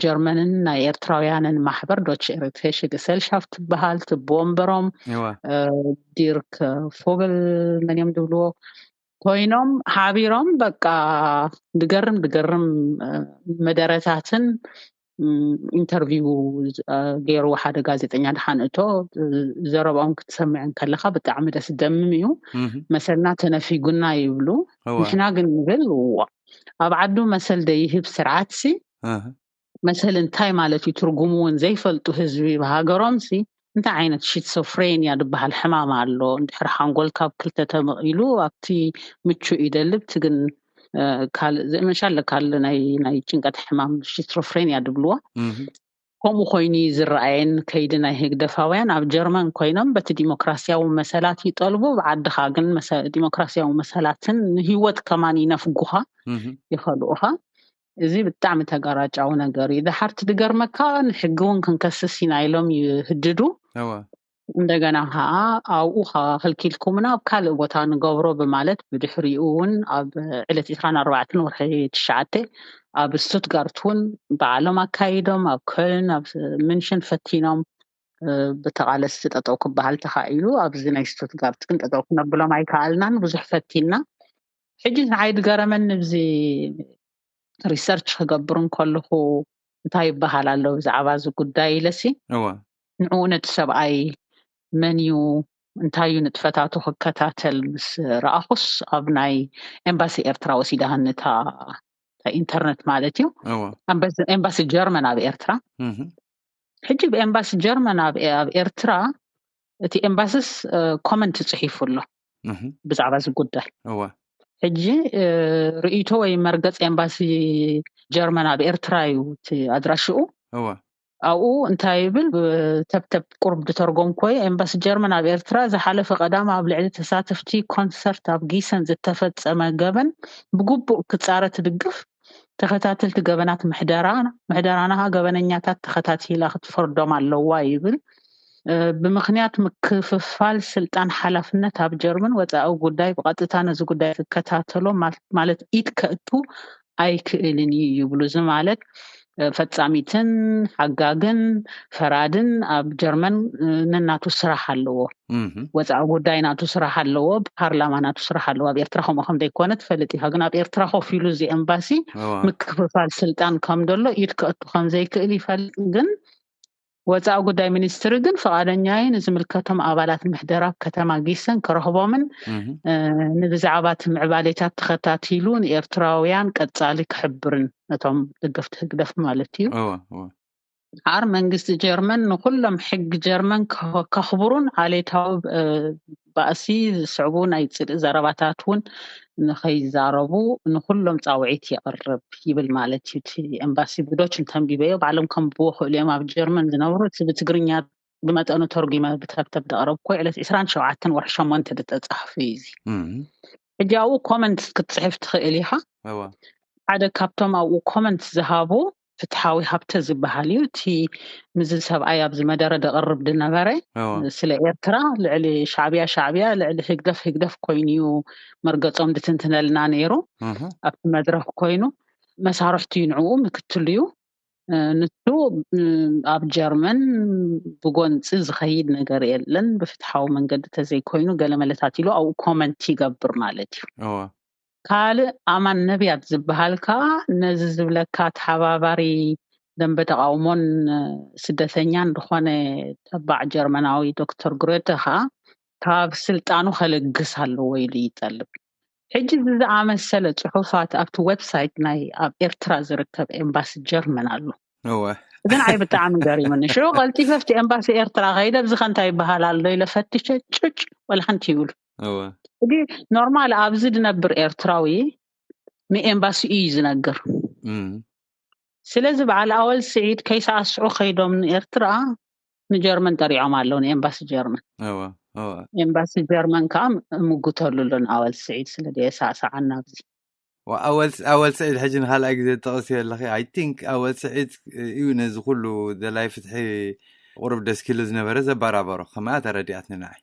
ጀርመንን ናይ ኤርትራውያንን ማሕበር፣ ዶች ኤሪትሬሽ ጌሰልሻፍት ትበሃል፣ ትቦ ወንበሮም፣ እወ ዲርክ ፎገል መን እዮም ዝብልዎ ኮይኖም ሓቢሮም፣ በቃ ድገርም ድገርም መደረታትን ኢንተርቪው ገይሩ ሓደ ጋዜጠኛ ድሓን እቶ ዘረባኦም ክትሰምዕ እንከለኻ ብጣዕሚ ደስ ደምም እዩ። መሰልና ተነፊጉና ይብሉ። ንሕና ግን ንብል፣ ዋ፣ ኣብ ዓዱ መሰል ደይህብ ስርዓትሲ መሰል እንታይ ማለት እዩ ትርጉሙ እውን ዘይፈልጡ ህዝቢ ብሃገሮምሲ እንታይ ዓይነት ሽትሶፍሬንያ ዝበሃል ሕማም ኣሎ? እንድሕር ሓንጎል ካብ ክልተ ተመቒሉ ኣብቲ ምቹ እዩ ደልብቲ ግን ካልእ ዘመሻለ ካለ ናይ ናይ ጭንቀት ሕማም ሽትሶፍሬንያ ድብልዎ። ከምኡ ኮይኑ እዩ ዝረኣየን። ከይዲ ናይ ህግደፋውያን ኣብ ጀርመን ኮይኖም በቲ ዲሞክራሲያዊ መሰላት ይጠልቡ፣ ብዓድኻ ግን ዲሞክራሲያዊ መሰላትን ንህይወት ከማን ይነፍጉኻ፣ ይኸልኡኻ። እዚ ብጣዕሚ ተጋራጫዊ ነገር እዩ። ድሓርቲ ድገርመካ ንሕጊ እውን ክንከስስ ኢና ኢሎም ይህድዱ። እንደገና ከዓ ኣብኡ ከልኪልኩምና ኣብ ካልእ ቦታ ንገብሮ ብማለት ብድሕሪኡ እውን ኣብ ዕለት ዕስራን ኣርባዕተን ወርሒ ትሽዓተ ኣብ ስቱትጋርት እውን በዓሎም ኣካይዶም፣ ኣብ ኮልን ኣብ ምንሽን ፈቲኖም ብተቓለስቲ ጠጠው ክበሃል ተኻኢሉ። ኣብዚ ናይ ስቱትጋርት ግን ጠጠው ክነብሎም ኣይከኣልናን። ብዙሕ ፈቲና። ሕጂ ንዓይ ድገረመኒ ብዚ ሪሰርች ክገብር እንከለኹ እንታይ ይበሃል ኣሎ ብዛዕባ እዚ ጉዳይ ኢለሲ፣ ንዕኡ ነቲ ሰብኣይ መን እዩ እንታይ እዩ ንጥፈታቱ ክከታተል ምስ ረኣኹስ ኣብ ናይ ኤምባሲ ኤርትራ ወሲዳሃኒ እታ ኢንተርነት ማለት እዩ። ኤምባሲ ጀርመን ኣብ ኤርትራ። ሕጂ ብኤምባሲ ጀርመን ኣብ ኤርትራ እቲ ኤምባስስ ኮመንት ጽሒፉ ኣሎ ብዛዕባ እዚ ጉዳይ። ሕጂ ርእይቶ ወይ መርገጽ ኤምባሲ ጀርመን ኣብ ኤርትራ እዩ እቲ ኣድራሽኡ። ኣብኡ እንታይ ይብል? ተብተብ ቁርብ ድተርጎም ኮይ ኤምባሲ ጀርመን ኣብ ኤርትራ ዝሓለፈ ቀዳም ኣብ ልዕሊ ተሳተፍቲ ኮንሰርት ኣብ ጊሰን ዝተፈጸመ ገበን ብግቡእ ክጻረ ትድግፍ። ተኸታተልቲ ገበናት ምሕደራና ገበነኛታት ተኸታቲላ ክትፈርዶም ኣለዋ ይብል። ብምኽንያት ምክፍፋል ስልጣን ሓላፍነት ኣብ ጀርመን ወፃኢ ጉዳይ ብቐጥታ ነዚ ጉዳይ ክከታተሎ ማለት ኢድ ከእቱ ኣይክእልን እዩ ይብሉ። እዚ ማለት ፈፃሚትን ሓጋግን ፈራድን ኣብ ጀርመን ነናቱ ስራሕ ኣለዎ። ወፃኢ ጉዳይ ናቱ ስራሕ ኣለዎ፣ ፓርላማ ናቱ ስራሕ ኣለዎ። ኣብ ኤርትራ ከምኡ ከም ዘይኮነ ትፈልጥ ኢኻ። ግን ኣብ ኤርትራ ኮፍ ኢሉ እዚ ኤምባሲ ምክፍፋል ስልጣን ከም ዘሎ ኢድ ከእቱ ከም ዘይክእል ይፈልጥ። ግን ወፃኢ ጉዳይ ሚኒስትሪ ግን ፍቓደኛ እዩ ንዝምልከቶም ኣባላት ምሕደራ ከተማ ጊሰን ክረኽቦምን ንብዛዕባ እቲ ምዕባሌታት ተኸታቲሉ ንኤርትራውያን ቀፃሊ ክሕብርን ነቶም ደገፍቲ ህግደፍ ማለት እዩ። ሓር መንግስቲ ጀርመን ንኩሎም ሕጊ ጀርመን ከኽብሩን ዓሌታዊ ባእሲ ዝስዕቡ ናይ ፅልኢ ዘረባታት እውን ንኸይዛረቡ ንኩሎም ፃውዒት የቕርብ ይብል ማለት እዩ። እቲ ኤምባሲ ብዶች እንተንቢበዮ ባዕሎም ከንብብዎ ክእሉ እዮም። ኣብ ጀርመን ዝነብሩ እቲ ብትግርኛ ብመጠኑ ተርጉመ ብተብተብ ዘቕረብኩ ዕለት ዕስራን ሸውዓተን ወርሒ ሸሞንተ ዝተፃሕፉ እዩ። እዚ ሕጂ ኣብኡ ኮመንት ክትፅሕፍ ትኽእል ኢኻ። ሓደ ካብቶም ኣብኡ ኮመንት ዝሃቡ ፍትሓዊ ሃብተ ዝበሃል እዩ። እቲ ምዚ ሰብኣይ ኣብዚ መደረ ደቕርብ ድነበረ ስለ ኤርትራ ልዕሊ ሻዕብያ ሻዕብያ ልዕሊ ህግደፍ ህግደፍ ኮይኑ እዩ መርገጾም ድትንትነልና ነይሩ። ኣብቲ መድረክ ኮይኑ መሳርሕቱ እዩ ንዕኡ ምክትሉ እዩ። ንሱ ኣብ ጀርመን ብጎንፂ ዝኸይድ ነገር የለን ብፍትሓዊ መንገዲ ተዘይኮይኑ ገለ መለታት ኢሉ ኣብኡ ኮመንት ይገብር ማለት እዩ። ካልእ ኣማን ነብያት ዝበሃል ከዓ ነዚ ዝብለካ ተሓባባሪ ደንበ ተቃውሞን ስደተኛን ዝኾነ ተባዕ ጀርመናዊ ዶክተር ግሮተ ከዓ ካብ ስልጣኑ ከለግስ ኣለዎ ኢሉ ይጠልብ። ሕጂ እዚ ዝኣመሰለ ፅሑፋት ኣብቲ ዌብሳይት ናይ ኣብ ኤርትራ ዝርከብ ኤምባሲ ጀርመን ኣሎ። እወ። ግን ኣይ ብጣዕሚ ገሪሙኒ። ሽዑ ቀልጢፈ ኣብቲ ኤምባሲ ኤርትራ ከይደ፣ "ኣብዚ ከ እንታይ ይበሃል ኣሎ?" ኢለ ፈቲሸ፣ ጭጭ፣ ወላ ሓንቲ ይብሉ። እወ። ሕጂ ኖርማል ኣብዚ ዝነብር ኤርትራዊ ንኤምባሲ እዩ ዝነግር። እም። ስለዚ በዓል ኣወል ስዒድ ከይሰዓስዑ ከይዶም ንኤርትራ ንጀርመን ጠሪዖም ኣለዉ፣ ንኤምባሲ ጀርመን። እወ፣ እወ። ኤምባሲ ጀርመን ከዓ ምጉተሉ ኣሎ ንኣወል ስዒድ ስለ ደየሳዕሰዓና ኣብዚ። ኣወል ኣወል ስዒድ ሕጂ ንኻልኣይ ግዜ ትጠቕስዮ ኣለኺ። I think ኣወል ስዒድ እዩ ነዚ ኩሉ ደላይ ፍትሒ ቁሩብ ደስኪሉ ዝነበረ ዘባራበሮ፣ ከምኣ ተረዲኣትኒ ንዓይ።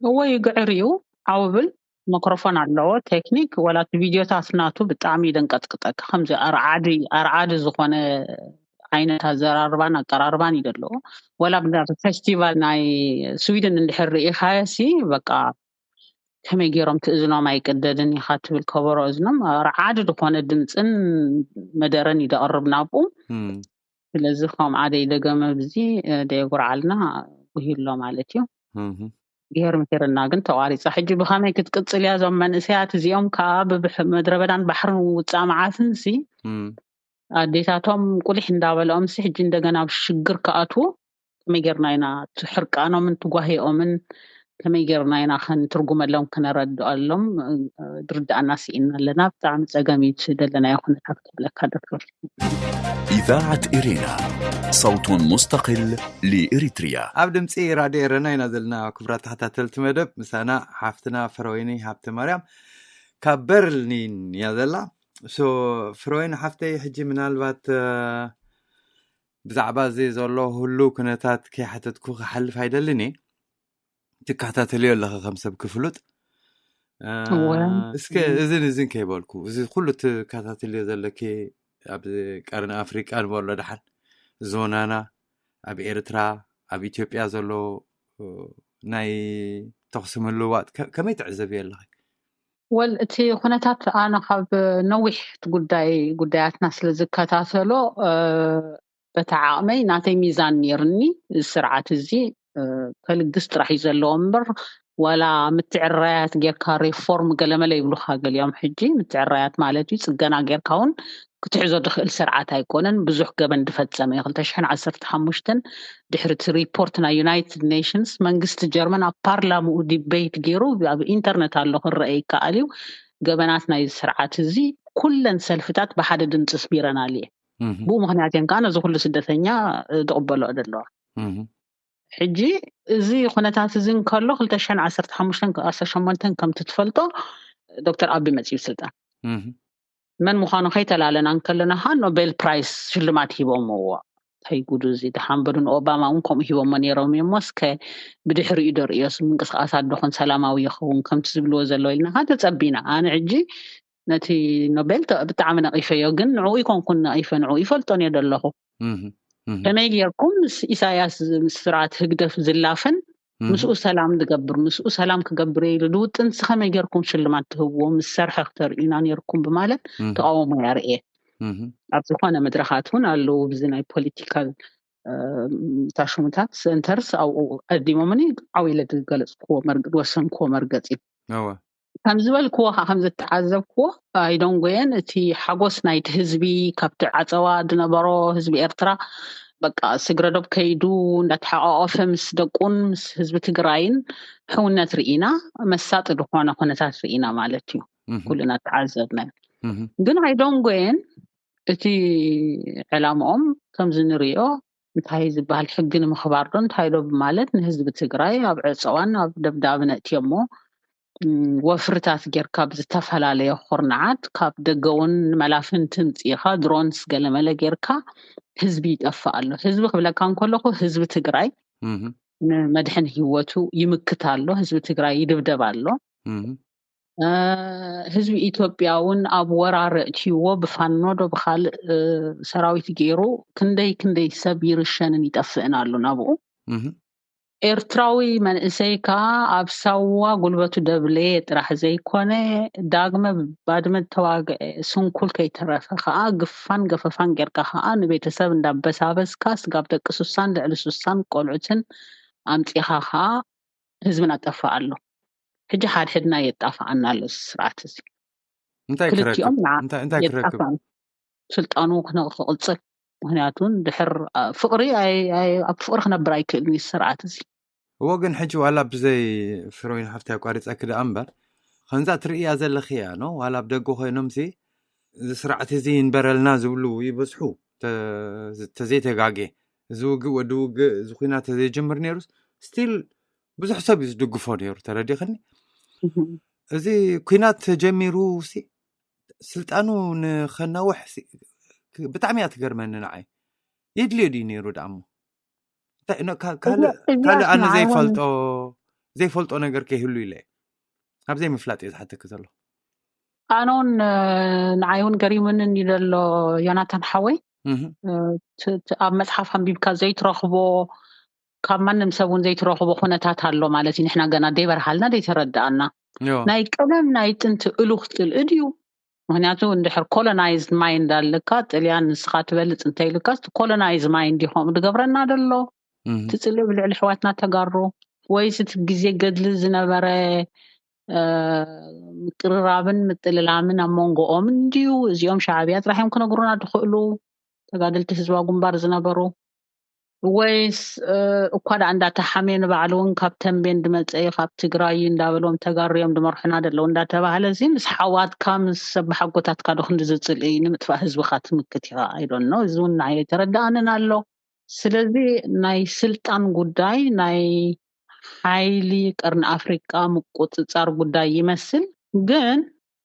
እወ ይግዕር እዩ። ዓውብል ማይክሮፎን ኣለዎ። ቴክኒክ ወላ እቲ ቪድዮታት ናቱ ብጣዕሚ ደንቀጥቅጠካ። ከምዚ ኣርዓዲ ኣርዓዲ ዝኾነ ዓይነት ኣዘራርባን ኣቀራርባን እዩ ዘለዎ። ወላ ኣብ ፌስቲቫል ናይ ስዊድን እንድሕር ርኢኻዮ ሲ በቃ ከመይ ገይሮም ትእዝኖም ኣይቅደድን ኢኻ ትብል ከበሮ እዝኖም ኣርዓዲ ዝኾነ ድምፅን መደረን እዩ ደቕርብ ናብኡ። እም፣ ስለዚ ከም ዓደይ ደገመ ብዚ ደየጉርዓልና ጉሂሎ ማለት እዩ። እም፣ ብሄር ምሄርና ግን ተቋሪፃ። ሕጂ ብኸመይ ክትቅፅል እያ? እዞም መንእሰያት እዚኦም ከዓ ብብሕ- ምድረ በዳን ባሕርን ውፃእ መዓትን ሲ እም፣ ኣዴታቶም ቁሊሕ እንዳበለኦም ሲ ሕጂ እንደገና ኣብ ሽግር ክኣትዉ ከመይ ጌርና ኢና እቲ ሕርቃኖምን ትጓሄኦምን ከመይ ጌርና ኢና ከንትርጉመሎም ክነረድኣሎም? ድርዳኣና ስኢና ኣለና። ብጣዕሚ ፀገም እዩ እቲ ዘለናዮ ኩነታት ክብለካ ደፍር። إذاعة إرينا، صوت مستقل لإريتريا. ኣብ ድምፂ ራድዮ ኤረና ኢና ዘለና። ክቡራት ተኸታተልቲ መደብ፣ ምሳና ሓፍትና ፍረወይኒ ሃብተ ማርያም ካብ በርሊን እያ ዘላ። ሶ ፍረወይኒ ሓፍተይ፣ ሕጂ ምናልባት እ፣ ብዛዕባ እዚ ዘሎ ህሉው ኩነታት ከይሓተትኩ ክሓልፍ ኣይደልን እየ። ትከታተልዮ ኣለኺ ከም ሰብ ክፍሉጥ። እ፣ እወ። እስከ እዝን እዝን ከይበልኩ፣ እዚ ኩሉ ትከታተልዮ ዘለኪ ኣብ ቀርኒ ኣፍሪቃ ንበሎ ደሓን፣ ዞናና፣ ኣብ ኤርትራ፣ ኣብ ኢትዮጵያ ዘሎ እ፣ ናይ ተኹሲ ምልውዋጥ ከ- ከመይ ትዕዘብዮ ኣለኺ? ወል እቲ ኩነታት ኣነ ካብ ነዊሕ እቲ ጉዳይ ጉዳያትና ስለ ዝከታተሎ እ፣ በታ ዓቕመይ ናተይ ሚዛን ነይርኒ። እዚ ስርዓት እዚ እ፣ ከልግስ ጥራሕ እዩ ዘለዎ እምበር ዋላ ምትዕራያት ጌርካ ሪፎርም ገለመለ ይብሉካ ገሊኦም። ሕጂ ምትዕራያት ማለት እዩ ፅገና ጌርካ እውን ክትሕዞ ድኽእል ስርዓት ኣይኮነን። ብዙሕ ገበን ድፈፀመ እዩ። ክልተ ሽሕን ዓሰርተ ሓሙሽተን ድሕሪ እቲ ሪፖርት ናይ ዩናይትድ ኔሽንስ መንግስቲ ጀርመን ኣብ ፓርላምኡ ዲቤት ገይሩ ኣብ ኢንተርነት ኣሎ ክረአ ይከኣል እዩ። ገበናት ናይ ስርዓት እዚ ኩለን ሰልፍታት ብሓደ ድምፂ ስቢረናል እየ። እህ፣ ብኡ ምክንያት እዮም ከዓ ነዚ ኩሉ ስደተኛ እ፣ ዝቕበሎ ዘለዋ። እህ፣ ሕጂ እዚ ኩነታት እዚ እንከሎ ክልተ ሽሕን ዓሰርተ ሓሙሽተን ዓሰርተ ሸሞንተን ከምቲ ትፈልጦ ዶክተር ኣቢ መፅዩ ስልጣን እህ፣ መን ምዃኑ ከይተላለና እንከለና ከዓ ኖቤል ፕራይስ ሽልማት ሂቦምዎ። እንታይ ጉዱ እዚ ደሓን በሉ። ንኦባማ እውን ከምኡ ሂቦሞ ነይሮም እዮም። እስከ ብድሕሪኡ ዶ ርእዮስ ምንቅስቃሳት ዶ ኾን ሰላማዊ ይኸውን ከምቲ ዝብልዎ ዘለዉ ኢልና ከዓ ተጸቢና። ኣነ ሕጂ ነቲ ኖቤል ተ- ብጣዕሚ ነቒፈዮ፣ ግን ንዕኡ ይኮንኩን ነቒፈ፣ ንዕኡ ይፈልጦን እየ ዘለኹ። እህ፣ እህ፣ ከመይ ጌርኩም ምስ ኢሳያስ ምስ ስርዓት ህግደፍ ዝላፈን እህ፣ ምስኡ ሰላም ዝገብር ምስኡ ሰላም ክገብር እየ ኢሉ ዝውጥን ንስ ከመይ ጌርኩም ሽልማት ትህብዎ ምስ ሰርሐ ክተርእዩና ነይርኩም ብማለት እህ፣ ተቃውሞ ያርእየ። እህ፣ ኣብ ዝኾነ መድረኻት እውን ኣለዉ ብዚ ናይ ፖለቲካል ታሽሙታት ሰንተርስ ኣብኡ ቀዲሞምኒ ዓው ኢለ ዝገለፅክዎ መርግ- ዝወሰንክዎ መርገፂ እወ፣ ከም ዝበልክዎ ከዓ ከም ዝተዓዘብክዎ ኣይዶንጎየን እቲ ሓጎስ ናይቲ ህዝቢ ካብቲ ዓፀዋ ዝነበሮ ህዝቢ ኤርትራ በቃ ስግረዶብ ከይዱ እንዳተሓቋቆፈ ምስ ደቁን ምስ ህዝቢ ትግራይን ሕውነት ርኢና። መሳጢ ዝኾነ ኩነታት ርኢና ማለት እዩ። እህ፣ ኩልና ተዓዘብናዮ። እህ፣ ግን ኣይዶንጎየን እቲ ዕላምኦም ከምዚ ንሪኦ እንታይ ዝበሃል ሕጊ ንምኽባር ዶ እንታይ ዶ ብማለት ንህዝቢ ትግራይ ኣብ ዕፀዋን ኣብ ደብዳብ ነእትዮሞ። እም፣ ወፍርታት ጌርካ ብዝተፈላለየ ኩርናዓት ካብ ደገ እውን መላፍንቲ ምፅኢኻ ድሮንስ ገለመለ ጌርካ ህዝቢ ይጠፍእ ኣሎ። ህዝቢ ክብለካ እንከለኹ ህዝቢ ትግራይ እህ፣ ንመድሕን ህይወቱ ይምክት ኣሎ። ህዝቢ ትግራይ ይድብደብ ኣሎ። እህ፣ እ፣ ህዝቢ ኢትዮጵያ እውን ኣብ ወራር እትይዎ ብፋኖ ዶ ብካልእ እ፣ ሰራዊት ገይሩ ክንደይ ክንደይ ሰብ ይርሸንን ይጠፍእን ኣሎ ናብኡ። እህ፣ ኤርትራዊ መንእሰይ ከዓ ኣብ ሳዋ ጉልበቱ ደብለየ ጥራሕ ዘይኮነ ዳግመ ባድመ ተዋግዐ ስንኩል ከይተረፈ ከዓ ግፋን ገፈፋን ጌርካ ከዓ ንቤተሰብ እንዳበሳበስካ ስጋብ ደቂ ሱሳን ልዕሊ ሱሳን ቆልዑትን ኣምፂኻ ከዓ ህዝብና ጠፍእ ኣሎ። ሕጂ ሓድሕድና የጣፍኣና ኣሎ እዚ ስርዓት እዚ። እንታይ ክረክብ? ክልቲኦም ንዓ- እንታይ እንታይ ክረክብ? የጣፍኣና። ስልጣኑ ክነ- ክቕፅል ምክንያቱ ድሕር ኣ፣ ፍቕሪ ኣይ- ኣይ- ኣብ ፍቕሪ ክነብር ኣይክእልን እዩ እዚ ስርዓት እዚ። እዎ፣ ግን ሕጂ ዋላ ብዘይ ፍሮይን ሓፍቲ ኣቋሪፀኪ ደኣ እምበር ከምዛ ትርእያ ዘለኺ እያ ኖ ዋላ ኣብ ደገ ኮይኖም ሲ እዚ ስርዓት እዚ ይንበረልና ዝብሉ ይበዝሑ። ተ- ተዘይተጋጌ እዚ ውግእ ወዲ ውግእ እዚ ኩናት ተዘይጀምር ነይሩስ ስቲል ብዙሕ ሰብ እዩ ዝድግፎ ነይሩ። ተረዲኽኒ? እህ። እዚ ኩናት ተጀሚሩ ሲ ስልጣኑ ንኸናውሕ ሲ- ክ- ብጣዕሚ እያ ትገርመኒ ንዓይ። የድልዮ ድዩ ነይሩ ደኣ እሞ? እንታይ ነ- ካ- ካልእ እዚ- እዚኣ ካልእ ኣነ ንዓይ እውን ዘይፈልጦ ዘይፈልጦ ነገር ከይህሉ ኢለ እየ። ኣብ ዘይምፍላጥ እየ ዝሓተክ ዘሎ። ኣነ እውን እ፣ ንዓይ እውን ገሪሙኒ እንዲ ዘሎ ዮናታን ሓወይ እህ፣ እ፣ ት- ት- ኣብ መፅሓፍ ኣንቢብካ ዘይትረኽቦ ካብ ማንም ሰብ እውን ዘይትረኽቦ ኩነታት ኣሎ ማለት እዩ። ንሕና ገና ደይበርሃልና ደይተረዳኣና ዮ፣ ናይ ቀደም ናይ ጥንቲ እሉኽ ጽልኢ ድዩ? ምክንያቱ እንድሕር ኮሎናይዝድ ማይንድ ኣለካ ጥልያን ንስኻ ትበልጽ እንተይልካስ ኮሎናይዝ ማይንድ እዩ ከምኡ ድገብረና ደሎ እህ፣ እቲ ጽልኢ ብልዕሊ ኣሕዋትና ተጋሩ ወይስ እቲ ግዜ ገድሊ ዝነበረ እ፣ ምቅርራብን ምጥልላምን ኣብ መንጎኦምን ድዩ? እዚኦም ሻዕብያ ጥራሕ እዮም ክነግሩና ድኽእሉ ተጋደልቲ ህዝባዊ ግንባር ዝነበሩ ወይስ እ፣ እኳ ደኣ እንዳተሓምየ ንባዕሉ እውን ካብ ተንቤን ድመፀ እዩ ካብ ትግራይ እዩ እንዳበሎም ተጋሩ እዮም ድመርሑና ደለዉ እንዳተባህለ እዚ ምስ ሓዋትካ ምስ ሰባሓጎታትካ ዶ ክንዲ ዝፅልኢ ንምጥፋእ ህዝብኻ ትምክት ኢኻ ኣይዶኖ እዚ እውን ንዓይ ኣይተረዳኣንን ኣሎ። ስለዚ ናይ ስልጣን ጉዳይ ናይ ሓይሊ ቀርኒ ኣፍሪቃ ምቁፅፃር ጉዳይ ይመስል። ግን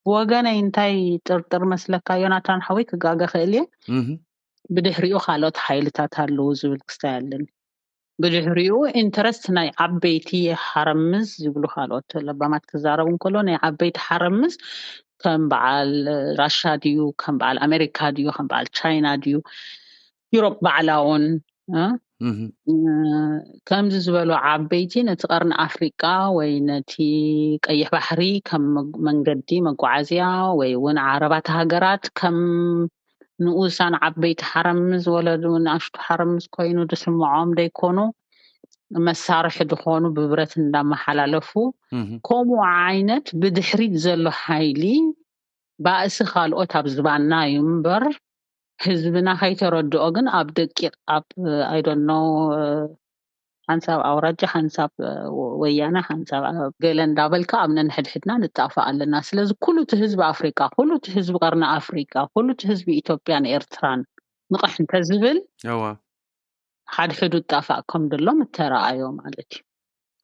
ብወገነይ እንታይ ጥርጥር መስለካ ዮናታን ሓወይ ክጋገ ክእል እየ። እህ፣ ብድሕሪኡ ካልኦት ሓይልታት ኣለዉ ዝብል ክስታይ ኣለኒ። ብድሕሪኡ ኢንተረስት ናይ ዓበይቲ ሓረምዝ ዝብሉ ካልኦት ለባማት ክዛረቡ እንከሎ ናይ ዓበይቲ ሓረምዝ ከም በዓል ራሻ ድዩ ከም በዓል ኣሜሪካ ድዩ ከም በዓል ቻይና ድዩ ዩሮፕ ባዕላ እውን እ፣ እህ፣ እ፣ ከምዚ ዝበሉ ዓበይቲ ነቲ ቀርኒ ኣፍሪቃ ወይ ነቲ ቀይሕ ባሕሪ ከም መግ- መንገዲ መጓዓዝያ ወይ እውን ዓረባት ሃገራት ከም ንኡሳን ዓበይቲ ሓረምዝ ወለዱ ንኣሽቱ ሓረምዝ ኮይኑ ድስምዖም ደይኮኑ መሳርሒ ድኾኑ ብብረት እንዳመሓላለፉ እህ፣ ከምኡ ዓይነት ብድሕሪት ዘሎ ሓይሊ ባእሲ ካልኦት ኣብ ዝባና እዩ እምበር ህዝብና ከይተረድኦ ግን ኣብ ደቂቕ ኣብ ኣይዶኖ ሓንሳብ ኣውራጃ ሓንሳብ እ፣ ወያነ ሓንሳብ ኣብ ገለ እንዳበልካ ኣብ ነንሕድሕድና ንጣፋእ ኣለና። ስለዚ ኩሉ እቲ ህዝቢ ኣፍሪቃ ኩሉ እቲ ህዝቢ ቀርኒ ኣፍሪቃ ኩሉ እቲ ህዝቢ ኢትዮጵያን ኤርትራን ንቕሕ እንተዝብል እዋ፣ ሓድሕዱ ጣፋእ ከም ደሎ ምተረኣዮ ማለት እዩ።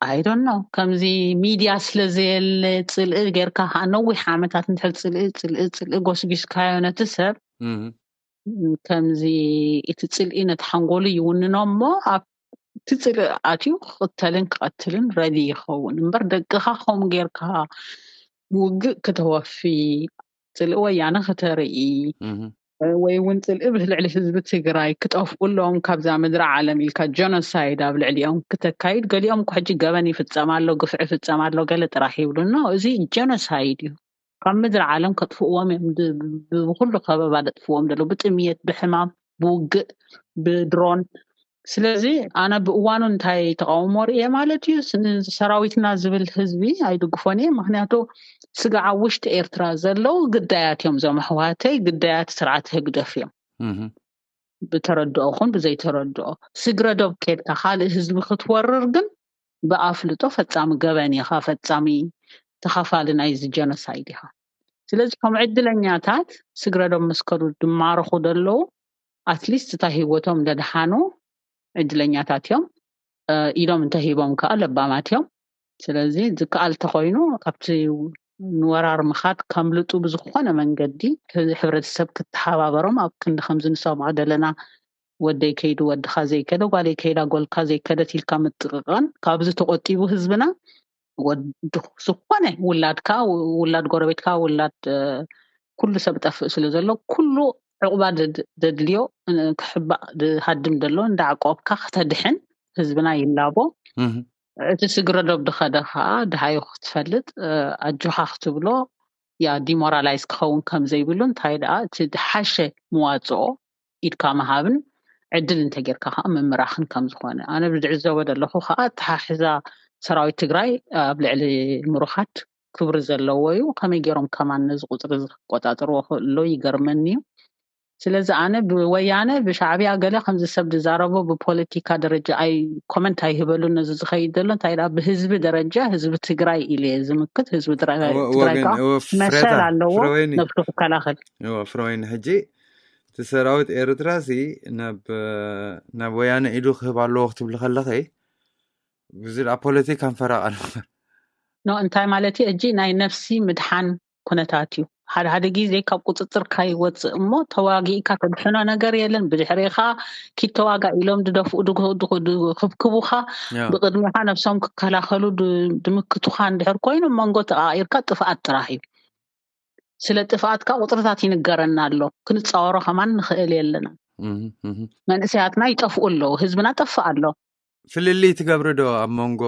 ኣይዶኖ ከምዚ ሚድያ ስለ ዘየለ ጽልኢ ጌርካ ከዓ ነዊሕ ዓመታት እንድሕር ጽልኢ ጽልኢ ጽልኢ ጎስጊስካዮ ነቲ ሰብ እህ፣ ም፣ ከምዚ እቲ ጽልኢ ነቲ ሓንጎሉ ይውንኖ እሞ ኣብቲ ጽልኢ ኣትዩ ክቕተልን ክቐትልን ረዲ ይኸውን እምበር ደቅኻ ከምኡ ጌርካ ውግእ ክተወፊ ጽልኢ ወያነ ክተርኢ እህ፣ ወይ እውን ጽልኢ ብልዕሊ ህዝቢ ትግራይ ክጠፍኡሎም ካብዛ ምድሪ ዓለም ኢልካ ጀኖሳይድ ኣብ ልዕሊኦም ክተካይድ ገሊኦም እኮ ሕጂ ገበን ይፍጸም ኣሎ ግፍዒ ይፍጸም ኣሎ ገለ ጥራሕ ይብሉ ኖ እዚ ጀኖሳይድ እዩ ካብ ምድሪ ዓለም ከጥፍእዎም እዮም ብ- ብ- ብኩሉ ከበባ ደጥፍዎም ደለው ብጥምየት ብሕማም ብውግእ ብድሮን ስለዚ ኣነ ብእዋኑ እንታይ ተቃውሞ ርእየ ማለት እዩ ስ- ንሰራዊትና ዝብል ህዝቢ ኣይድግፎን እየ ምክንያቱ ስጋዕ ኣብ ውሽጢ ኤርትራ ዘለዉ ግዳያት እዮም እዞም ኣሕዋተይ ግዳያት ስርዓት ህግደፍ እዮም እህ፣ ብተረድኦኹን ብዘይተረድኦ ስግረ ዶብ ከድካ ካልእ ህዝቢ ክትወርር ግን ብኣፍልጦ ፈጻሚ ገበን ኢኻ ፈጻሚ ተኻፋሊ ናይዚ ጀኖሳይድ ኢኻ ስለዚ ከም ዕድለኛታት ስግረ ዶብ ምስ ከዱ ድማረኹ ደለዉ ኣትሊስት እታ ህይወቶም ደድሓኑ ዕድለኛታት እዮም እ፣ ኢዶም እንተሂቦም ከዓ ለባማት እዮም ስለዚ ዝከኣል ተኮይኑ ካብቲ ንወራር ምኻድ ከምልጡ ብዝኾነ መንገዲ ህ- ሕብረተሰብ ክተሓባበሮም ኣብ ክንዲ ከምዚ ንሰምዖ ዘለና ወደይ ከይዱ ወድኻ ዘይከደ ጓለይ ከይዳ ጎልካ ዘይከደት ኢልካ ምጥቅቃን ካብዚ ተቆጢቡ ህዝብና ወድ ዝኾነ ውላድካ ውላድ ጎረቤትካ ውላድ እ፣ ኩሉ ሰብ ጠፍእ ስለ ዘሎ ኩሉ ዕቁባ ደድ- ደድልዮ እ፣ ክሕባእ ዝሃድም ዘሎ እንዳዓቆብካ ክተድሕን ህዝብና ይላቦ እህ፣ እቲ ስግረ ዶብ ድኸደ ከዓ ድሃዩ ክትፈልጥ እ፣ ኣጆኻ ክትብሎ ያ ዲሞራላይዝ ክኸውን ከም ዘይብሉ እንታይ ደኣ እቲ ድሓሸ መዋፅኦ ኢድካ ምሃብን ዕድል እንተጌርካ ከዓ ምምራኽን ከም ዝኾነ ኣነ ብዝዕዘቦ ዘለኹ ከዓ ኣተሓሕዛ ሰራዊት ትግራይ ኣብ ልዕሊ ምሩኻት ክብሪ ዘለዎ እዩ ከመይ ገይሮም ከማን ነዚ ቁፅሪ እዚ ክቆፃፅርዎ ክእሎ ይገርመኒ እዩ ስለዚ ኣነ ብወያነ ብሻዕብያ ገለ ከምዚ ሰብ ዝዛረቦ ብፖለቲካ ደረጃ ኣይ ኮመንት ኣይህበሉ ነዚ ዝኸይድ ዘሎ እንታይ ደኣ ብህዝቢ ደረጃ ህዝቢ ትግራይ ኢለ እየ ዝምክት ህዝቢ ትግራይ ወ- ትግራይ ወገን ከዓ እወ፣ መሰል ፍሬታ ኣለዎ ፍረወይኒ ነብሱ ክከላኸል እወ፣ ፍረወይኒ ሕጂ እቲ ሰራዊት ኤርትራ ሲ ናብ ናብ ወያነ ኢዱ ክህብ ኣለዎ ክትብሊ ከለኺ ብዙ ደኣ ፖለቲካ ንፈራቃ ነበር ኖ እንታይ ማለት እዩ እጂ ናይ ነፍሲ ምድሓን ኩነታት እዩ ሓደ ሓደ ግዜ ካብ ቁፅፅርካ ይወፅእ እሞ ተዋጊእካ ተድሕኖ ነገር የለን። ብድሕሬኻ ኪድ ተዋጋ ኢሎም ድደፍኡ ድግ- ድግ- ድክብክቡኻ ያ። ብቅድሚኻ ነብሶም ክከላኸሉ ድ- ድምክቱኻ እንድሕር ኮይኑ መንጎ ተቃቂርካ ጥፍኣት ጥራሕ እዩ። ስለ ጥፍኣትካ ቁፅርታት ይንገረና ኣሎ፣ ክንፃወሮ ከማን ንኽእል የለና። እህ፣ እህ። መንእሰያትና ይጠፍኡ ኣለዉ፣ ህዝብና ጠፍእ ኣሎ። ፍልልይ ትገብሪ ዶ ኣብ መንጎ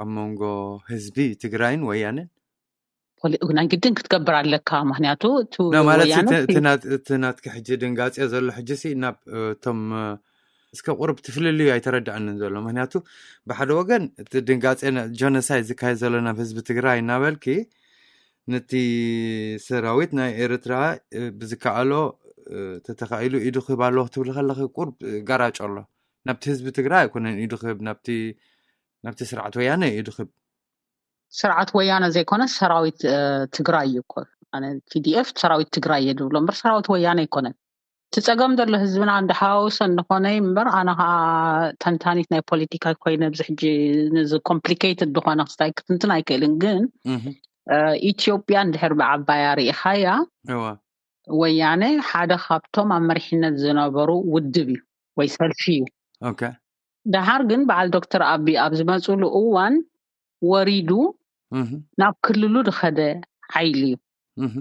ኣብ መንጎ ህዝቢ ትግራይን ወያነን? ፖሊ- ናይ ግድን ክትገብር ኣለካ። ምክንያቱ እቲ ና ማለት ወያነ እቲ- እቲ ናት- እቲ ናትኪ ሕጂ ድንጋጼ ዘሎ ሕጂ ሲ ናብ እ፣ እቶም እ፣ እስከ ቁርብ ትፍልልዩ ኣይተረዳእንን ዘሎ። ምክንያቱ ብሓደ ወገን እቲ ድንጋጼ ጀኖሳይድ ዝካየድ ዘሎ ናብ ህዝቢ ትግራይ እናበልኪ ነቲ ሰራዊት ናይ ኤርትራ እ፣ ብዝከኣሎ እ፣ ተተኻኢሉ ኢዱ ክህብ ኣለዎ ክትብሊ ከለኺ ቁርብ እ፣ ጋራጮ ኣሎ። ናብቲ ህዝቢ ትግራይ ኣይኮነን ኢዱ ክህብ፣ ናብቲ ናብቲ ስርዓት ወያነ ኢዱ ክህብ። ስርዓት ወያነ ዘይኮነ ሰራዊት እ፣ ትግራይ እዩ እኮ። ኣነ ቲ ዲ ኤፍ ሰራዊት ትግራይ እየ ዝብሎ እምበር ሰራዊት ወያነ ኣይኮነን። እቲ ፀገም ዘሎ ህዝብና እንዳሓዋወሰ እንኾነ እምበር ኣነ ከዓ ተንታኒት ናይ ፖለቲካ ኮይነ ኣብዚ ሕጂ ነዚ ኮምፕሊኬትድ ዝኾነ ክስታይ ክትንትን ኣይክእልን። ግን እህ፣ እ፣ ኢትዮጵያ እንድሕር ብዓባያ ርኢኻያ እዋ ወያነ ሓደ ካብቶም ኣብ መሪሕነት ዝነበሩ ውድብ እዩ ወይ ሰልፊ እዩ። ኦኬ ደሓር ግን በዓል ዶክተር ኣቢ ኣብ ዝመፅሉ እዋን ወሪዱ እህ፣ ናብ ክልሉ ዝኸደ ሓይሊ እዩ። እህ፣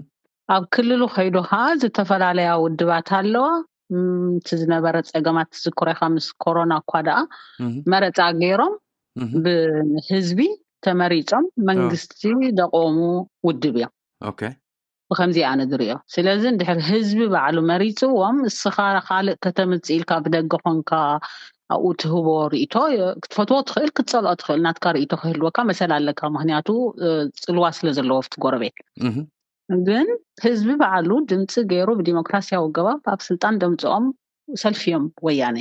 ኣብ ክልሉ ከይዱ ከዓ ዝተፈላለያ ውድባት ኣለዋ። እም፣ እቲ ዝነበረ ፀገማት ትዝክሮ ኢኻ፣ ምስ ኮሮና እኳ ደኣ እህ፣ መረፃ ገይሮም እህ። ብህዝቢ ተመሪፆም መንግስቲ ዘቆሙ ውድብ እዮም። ኦኬ ብከምዚ ኣነ ዝሪኦ። ስለዚ እንድሕር ህዝቢ ባዕሉ መሪፅዎም እስኻ ካልእ ከተምፅእ ኢልካ ብደገ ኮንካ ኣብኡ ትህቦ ርእቶ ክትፈትዎ ትኽእል፣ ክትፀልኦ ትኽእል። ናትካ ርእቶ ክህልወካ መሰል ኣለካ። ምክንያቱ እ፣ ፅልዋ ስለ ዘለዎ ኣብቲ ጎረቤት። እህ፣ ግን ህዝቢ ባዕሉ ድምፂ ገይሩ ብዲሞክራሲያዊ ኣገባብ ኣብ ስልጣን ደምፅኦም ሰልፊ እዮም ወያነ።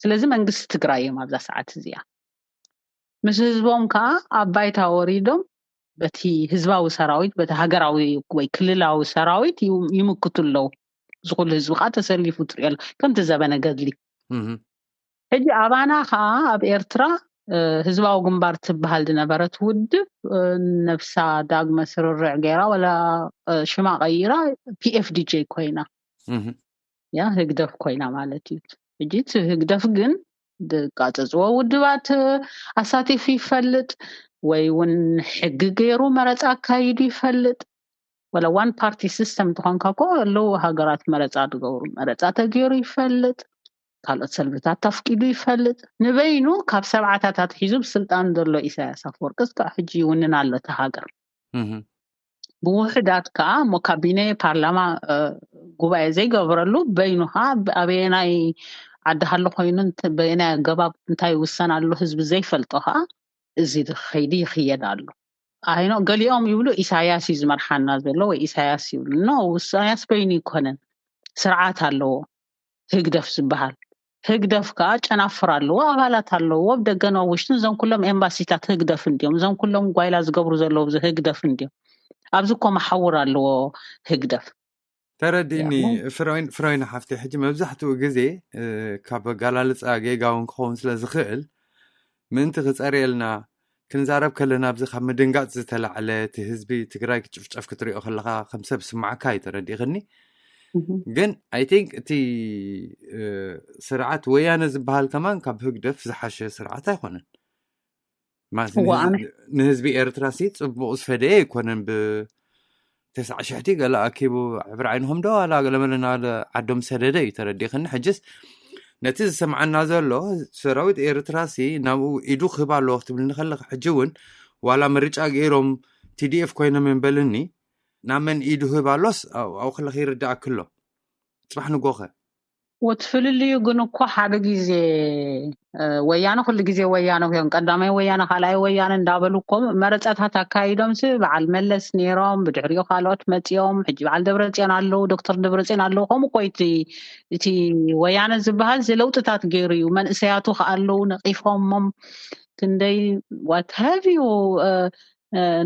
ስለዚ መንግስቲ ትግራይ እዮም ኣብዛ ሰዓት እዚኣ። ምስ ህዝቦም ከዓ ኣብ ባይታ ወሪዶም በቲ ህዝባዊ ሰራዊት፣ በቲ ሃገራዊ ወይ ክልላዊ ሰራዊት ይው- ይምክቱ ኣለዉ። እዚ ኩሉ ህዝቢ ከዓ ተሰሊፉ ትሪኦ ኣሎ። ከምቲ ዘበነ ገድሊ። እህ፣ ሕጂ ኣባና ከዓ ኣብ ኤርትራ እ፣ ህዝባዊ ግንባር ትበሃል ዝነበረት ውድብ እ፣ ነብሳ ዳግመ ስርርዕ ገይራ፣ ወላ እ፣ ሽማ ቀይራ ፒ ኤፍ ዲ ጄ ኮይና፣ እህ፣ ያ ህግደፍ ኮይና ማለት እዩ። ሕጂ እቲ ህግደፍ ግን ዝቃጸጽዎ ውድባት ኣሳቲፉ ይፈልጥ፣ ወይ እውን ሕጊ ገይሩ መረጻ ኣካይዱ ይፈልጥ። ወላ ዋን ፓርቲ ሲስተም እንተኾንካ እኮ ኣለዉ ሃገራት መረጻ ዝገብሩ፣ መረጻ ተገይሩ ይፈልጥ፣ ካልኦት ሰልፍታት ተፍቂዱ ይፈልጥ። ንበይኑ ካብ ሰብዓታት ኣትሒዙ ብስልጣን ዘሎ ኢሳያስ ኣፈወርቂ እስካዕ ሕጂ ይውንን ኣሎ እቲ ሃገር። እህ፣ ብውሕዳት ከዓ እሞ ካቢነ ፓርላማ እ፣ ጉባኤ ዘይገብረሉ በይኑ ከዓ ኣበየናይ ዓዲ ሃሎ ኮይኑ እንት- በየናይ ኣገባብ እንታይ ይውሰን ኣሎ ህዝቢ ዘይፈልጦ ከዓ እዚ ከይዲ ይኽየድ ኣሎ። ኣይኖ ገሊኦም ይብሉ ኢሳያስ እዩ ዝመርሓና ዘሎ ወይ ኢሳያስ ይብሉ። ኖ፣ ኢሳያስ በይኑ ይኮነን፣ ስርዓት ኣለዎ ህግደፍ ዝበሃል። ህግደፍ ከዓ ጨናፍር ኣለዎ፣ ኣባላት ኣለዎ ኣብ ደገን ኣብ ውሽጥን። እዞም ኩሎም ኤምባሲታት ህግደፍ እንዲዮም። እዞም ኩሎም ጓይላ ዝገብሩ ዘለዉ እዚ ህግደፍ እንዲዮም። ኣብዚ እኮ መሓውር ኣለዎ ህግደፍ። ተረዲእኒ ያ። ፍሮይን ፍሮይን ሓፍቲ። ሕጂ መብዛሕትኡ ግዜ እ፣ ካብ ኣገላልፃ ጌጋ እውን ክኸውን ስለ ዝኽእል ምእንቲ ክፀርየልና ክንዛረብ ከለና ኣብዚ ካብ ምድንጋፅ ዝተላዕለ እቲ ህዝቢ ትግራይ ክጭፍጨፍ ክትሪኦ ከለካ ከም ሰብ ስማዕካ እዩ ተረዲእክኒ። እህ። ግን ኣይ ቲንክ እቲ እ፣ ስርዓት ወያነ ዝበሃል ከማን ካብ ህግደፍ ዝሓሸ ስርዓት ኣይኮነን። ማለት እዋ፣ ኣነ- ንህዝቢ ኤርትራ ሲ ፅቡቅ ዝፈደየ ኣይኮነን። ብተስዓ ሽሕቲ ገለ ኣኪቡ ዕብሪ ዓይንኹም ዶ ዋላ ገለመለና ዓዶም ሰደደ እዩ ተረዲእክኒ። ሕጅስ ነቲ ዝሰምዓና ዘሎ ሰራዊት ኤርትራ ሲ ናብኡ ኢዱ ክህብ ኣለዎ ክትብልኒ ከለኺ ሕጂ እውን ዋላ ምርጫ ገይሮም ቲ ዲ ኤፍ ኮይኖም እዮም በልኒ። ናብ መን ኢዱ ህብ ኣሎስ ኣብኡ ከለኺ ይርዳእኪ ኣሎ። ፅባሕ ንጎኸ ወቲ ፍልልዩ ግን እኮ ሓደ ግዜ እ፣ ወያነ ኩሉ ግዜ ወያነ እዮም። ቀዳማይ ወያነ ካልኣይ ወያነ እንዳበሉ እኮ መረፃታት ኣካይዶም ሲ በዓል መለስ ነይሮም፣ ብድሕሪኡ ካልኦት መፂኦም። ሕጂ በዓል ደብረፅዮን ኣለዉ፣ ዶክተር ደብረፅዮን ኣለዉ። ከምኡ እኮ እቲ እቲ ወያነ ዝበሃል እዚ ለውጥታት ገይሩ እዩ። መንእሰያቱ ከዓ ኣለዉ ነቂፎሞም ክንደይ what have you እ፣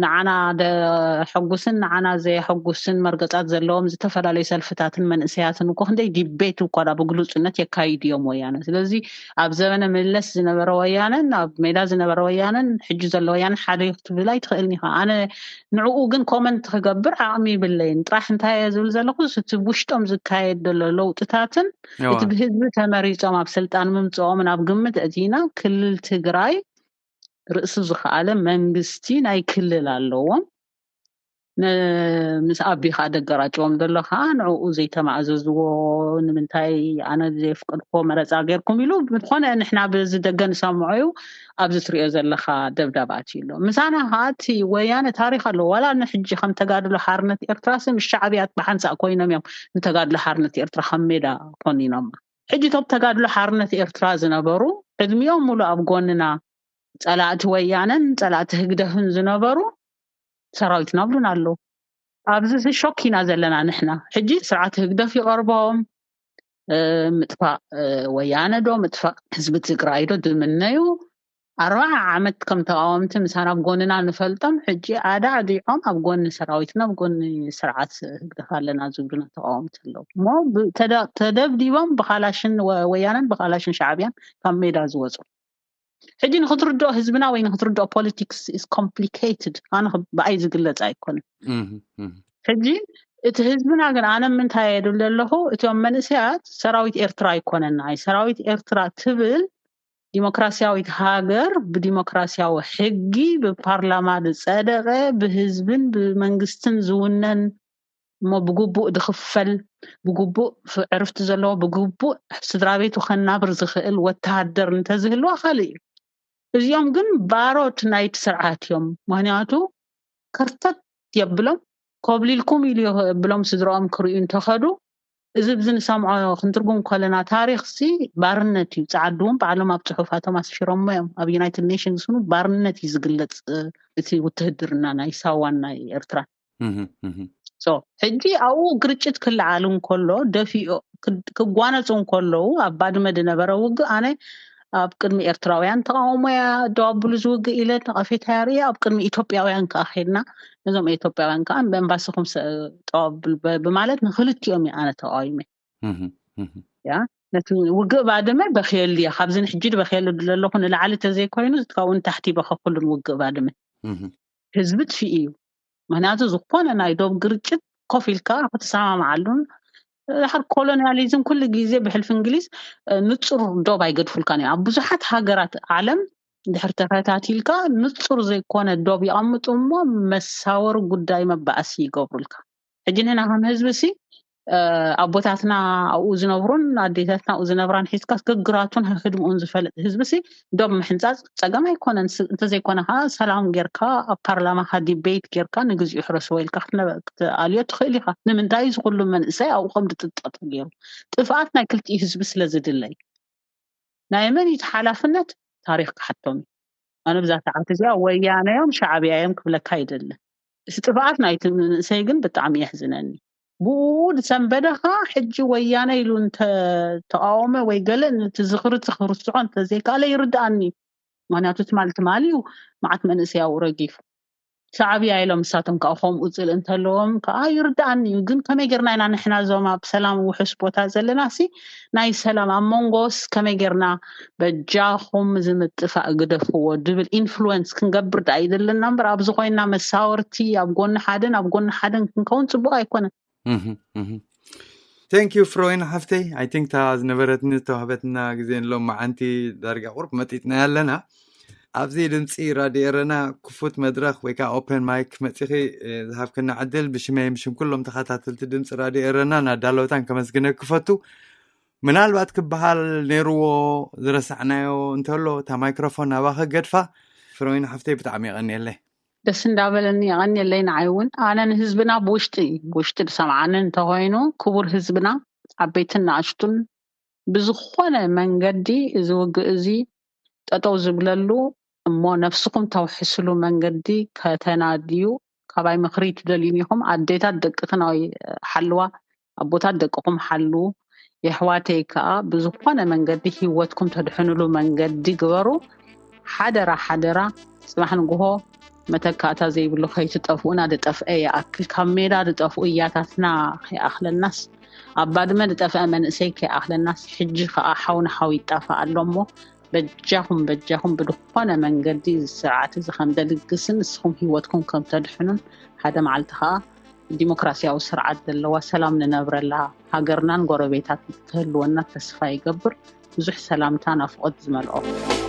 ንዓና ደሐጉስን ንዓና ዘየሐጉስን መርገጻት ዘለዎም ዝተፈላለዩ ሰልፍታትን መንእሰያትን እኮ ክንደይ ዲቤት እኳ ብግሉጽነት የካይድ እዮም ወያነ። ስለዚ ኣብ ዘበነ መለስ ዝነበረ ወያነን ኣብ ሜዳ ዝነበረ ወያነን ሕጂ ዘሎ ወያነ ሓደ እዩ ክትብል ኣይትኽእልን ኢኻ። ኣነ ንዕኡ ግን ኮመንት ክገብር ዓቕሚ ይብለይን። ጥራሕ እንታይ እየ ዝብል ዘለኹ፣ እቲ ውሽጦም ዝካየድ ዘሎ ለውጥታትን እቲ ብህዝቢ ተመሪጾም ኣብ ስልጣን ምምፅኦምን ኣብ ግምት እቲና ክልል ትግራይ ርእሱ ዝኸኣለ መንግስቲ ናይ ክልል ኣለዎም። ምስ ኣቢ ከዓ ደገራጭዎም ዘሎ ከዓ ንዕኡ ዘይተማእዘዝዎ ንምንታይ ኣነ ዘየፍቀድኮ መረፃ ገይርኩም ኢሉ ብዝኮነ ንሕና ብዚ ደገ ንሰምዖ እዩ። ኣብዚ ትሪኦ ዘለካ ደብዳባት እዩ ኣሎ። ምሳና ከዓ እቲ ወያነ ታሪክ ኣለዎ። ዋላ ንሕጂ ከም ተጋድሎ ሓርነት ኤርትራ ሲ ምስ ሻዕብያ ብሓንሳእ ኮይኖም እዮም ንተጋድሎ ሓርነት ኤርትራ ከም ሜዳ ኮኒኖም። ሕጂ ቶም ተጋድሎ ሓርነት ኤርትራ ዝነበሩ ዕድሚኦም ሙሉ ኣብ ጎንና ፀላእቲ ወያነን ፀላእቲ ህግደፍን ዝነበሩ ሰራዊትና ብሉና ኣለዉ። ኣብዚ ሲ ሾክ ኢና ዘለና ንሕና። ሕጂ ስርዓት ህግደፍ ይቐርቦም ምጥፋእ ወያነ ዶ ምጥፋእ ህዝቢ ትግራይ ዶ ዝምነዩ ኣርባዓ ዓመት ከም ተቃወምቲ ምሳና ኣብ ጎንና ንፈልጦም ሕጂ ኣዳዕዲዖም ኣብ ጎኒ ሰራዊትና ኣብ ጎኒ ስርዓት ህግደፍ ኣለና ዝብሉና ተቃወምቲ ኣለዉ እሞ ተደብዲቦም ብካላሽን ወያነን ብካላሽን ሻዕብያን ካብ ሜዳ ዝወፁ። ሕጂ ንክትርድኦ ህዝብና ወይ ንክትርድኦ politics is complicated። ኣነ ብኣይ ዝግለፅ ኣይኮነን። ሕጂ እቲ ህዝብና ግን ኣነ ምንታይ የድል ኣለኹ እቲኦም መንእሰያት ሰራዊት ኤርትራ ኣይኮነና እዩ ሰራዊት ኤርትራ ትብል ዲሞክራሲያዊት ሃገር ብዲሞክራሲያዊ ሕጊ ብፓርላማ ዝፀደቀ ብህዝብን ብመንግስትን ዝውነን እሞ ብግቡእ ዝኽፈል ብግቡእ ዕርፍቲ ዘለዎ ብግቡእ ስድራ ቤቱ ከናብር ዝኽእል ወተሃደር እንተዝህልዋ ካልእ እዩ። እዚኦም ግን ባሮት ናይቲ ስርዓት እዮም። ምክንያቱ ከርተት የብሎም ኮብሊልኩም ኢሉ የብሎም ስድራኦም ክርእዩ እንተኸዱ እዚ ብዚ ንሰምዖ ክንትርጉም ከለና ታሪክ ሲ ባርነት እዩ። ፃዓዱ እውን ባዕሎም ኣብ ፅሑፋቶም ኣስፊሮሞ እዮም። ኣብ ዩናይትድ ኔሽንስ ን ባርነት እዩ ዝግለፅ እቲ ውትህድርና ናይ ሳዋን ናይ ኤርትራ። ሕጂ ኣብኡ ግርጭት ክለዓል እንከሎ ደፊኦ ክጓነፁ እንከለዉ ኣብ ባድመ ዝነበረ ውግእ ኣነ ኣብ ቅድሚ ኤርትራውያን ተቃውሞ እያ ደው ኣብሉ ዝውግእ ኢለ ነቐፌታ እያ ርእየ ኣብ ቅድሚ ኢትዮጵያውያን ከዓ ከድና ነዞም ኢትዮጵያውያን ከዓ ብኤምባሲኹም ጠው ኣብሉ ብማለት ንክልቲኦም እየ ኣነ ተቃዊመ። ያ ነቲ ውግእ ባድመ በክየሉ እየ ካብዚ ንሕጂ በክየሉ ዘለኹ ንላዕሊ ተዘይኮይኑ ካብኡ ንታሕቲ በኸኩሉን ውግእ ባድመ ህዝቢ ጥፊኡ እዩ። ምክንያቱ ዝኾነ ናይ ዶብ ግርጭት ኮፍ ኢልካ ክትሰማምዓሉን ድሓር ኮሎኒያሊዝም ኩሉ ግዜ ብሕልፊ እንግሊዝ ንፁር ዶብ ኣይገድፉልካን እዮም ኣብ ብዙሓት ሃገራት ዓለም ድሕር ተኸታቲልካ ንፁር ዘይኮነ ዶብ ይቐምጡ እሞ መሳወሪ ጉዳይ መባእሲ ይገብሩልካ። ሕጂ ንሕና ከም ህዝቢ ሲ ኣቦታትና ኣብኡ ዝነብሩን ኣዴታትና ኣብኡ ዝነብራን ሒዝካ ግግራቱን ህድምኡን ዝፈልጥ ህዝቢ ሲ ዶብ ምሕንፃፅ ፀገም ኣይኮነን። እንተዘይኮነ ከዓ ሰላም ጌርካ ኣብ ፓርላማካ ዲቤት ጌርካ ንግዚኡ ሕረስዎ ኢልካ ክትኣልዮ ትኽእል ኢካ። ንምንታይ እዚ ኩሉ መንእሰይ ኣብኡ ከም ዝጥጠጥ ገይሩ? ጥፍኣት ናይ ክልቲኡ ህዝቢ ስለ ዝድለ እዩ። ናይ መን እዩ እቲ ሓላፍነት? ታሪክ ክሓቶም እዩ። ኣነ ብዛ ሰዓት እዚኣ ወያነ እዮም ሻዕብያ እዮም ክብለካ ኣይደልን። እቲ ጥፍኣት ናይቲ መንእሰይ ግን ብጣዕሚ የሕዝነኒ። ብኡ ዝሰንበደ ከዓ ሕጂ ወያነ ኢሉ እንተተቃወመ ወይ ገለ ነቲ ዝኽሪ እቲ ክርስዖ እንተዘይከኣለ ይርድኣኒ እዩ። ምክንያቱ ትማል ትማል እዩ መዓት መንእሰይ ኣብኡ ረጊፉ። ሻዕብያ ኢሎም ንሳቶም ከዓ ከምኡ ፅልኢ እንተለዎም ከዓ ይርድኣኒ እዩ። ግን ከመይ ጌርና ኢና ንሕና እዞም ኣብ ሰላም ውሑስ ቦታ ዘለና ሲ ናይ ሰላም ኣብ መንጎስ ከመይ ጌርና በጃኹም እዚ ምጥፋእ ግደፍዎ ዝብል ኢንፍሉወንስ ክንገብር ደኣ ይደለና እምበር ኣብዚ ኮይና መሳወርቲ ኣብ ጎኒ ሓደን ኣብ ጎኒ ሓደን ክንከውን ፅቡቅ ኣይኮነን። Thank you ፍሮይን ሓፍተይ። I think እታ ዝነበረትኒ ዝተዋህበትና ግዜ ንሎም መዓንቲ ዳርጋ ቁርብ መጢጥና ኣለና። ኣብዚ ድምፂ ራድዮ ኤረና ክፉት መድረክ ወይ ከዓ ኦፐን ማይክ መፂኺ ዝሃብክና ዕድል ብሽመይ ብሽም ኩሎም ተኸታተልቲ ድምፂ ራድዮ ኤረና ናዳለውታን ከመስግነ ክፈቱ። ምናልባት ክበሃል ነይርዎ ዝረሳዕናዮ እንተሎ እታ ማይክሮፎን ናባኺ ገድፋ። ፍሮይን ሓፍተይ ብጣዕሚ የቐንየለይ። ደስ እንዳበለኒ የቐንየለይ። ንዓይ እውን ኣነ ንህዝብና ብውሽጢ ብውሽጢ ዝሰምዓኒ እንተኮይኑ ክቡር ህዝብና ዓበይትን ንኣሽቱን ብዝኾነ መንገዲ እዚ ውግእ እዚ ጠጠው ዝብለሉ እሞ ነፍስኹም ተውሕስሉ መንገዲ ከተናድዩ ካባይ ምኽሪ ትደልዩን ኢኹም። ኣዴታት ደቅኽን ሓልዋ፣ ኣቦታት ደቅኹም ሓልዉ። የሕዋተይ ከዓ ብዝኾነ መንገዲ ህይወትኩም ተድሕንሉ መንገዲ ግበሩ። ሓደራ ሓደራ፣ ፅባሕ ንግሆ መተካእታ ዘይብሉ ከይትጠፍኡና ዝጠፍአ ይኣክል ካብ ሜዳ ዝጠፍኡ እያታትና ከይኣኽለናስ ኣብ ባድመ ዝጠፍአ መንእሰይ ከይኣኽለናስ ሕጂ ከዓ ሓው ንሓው ይጣፋእ ኣሎ እሞ በጃኹም በጃኹም ብዝኾነ መንገዲ እዚ ስርዓት እዚ ከም ደልግስን ንስኹም ህይወትኩም ከም ተድሕኑን ሓደ መዓልቲ ከዓ ዲሞክራሲያዊ ስርዓት ዘለዋ ሰላም ንነብረላ ሃገርናን ጎረቤታት ክህልወና ተስፋ ይገብር። ብዙሕ ሰላምታ ናፍቆት ዝመልኦ።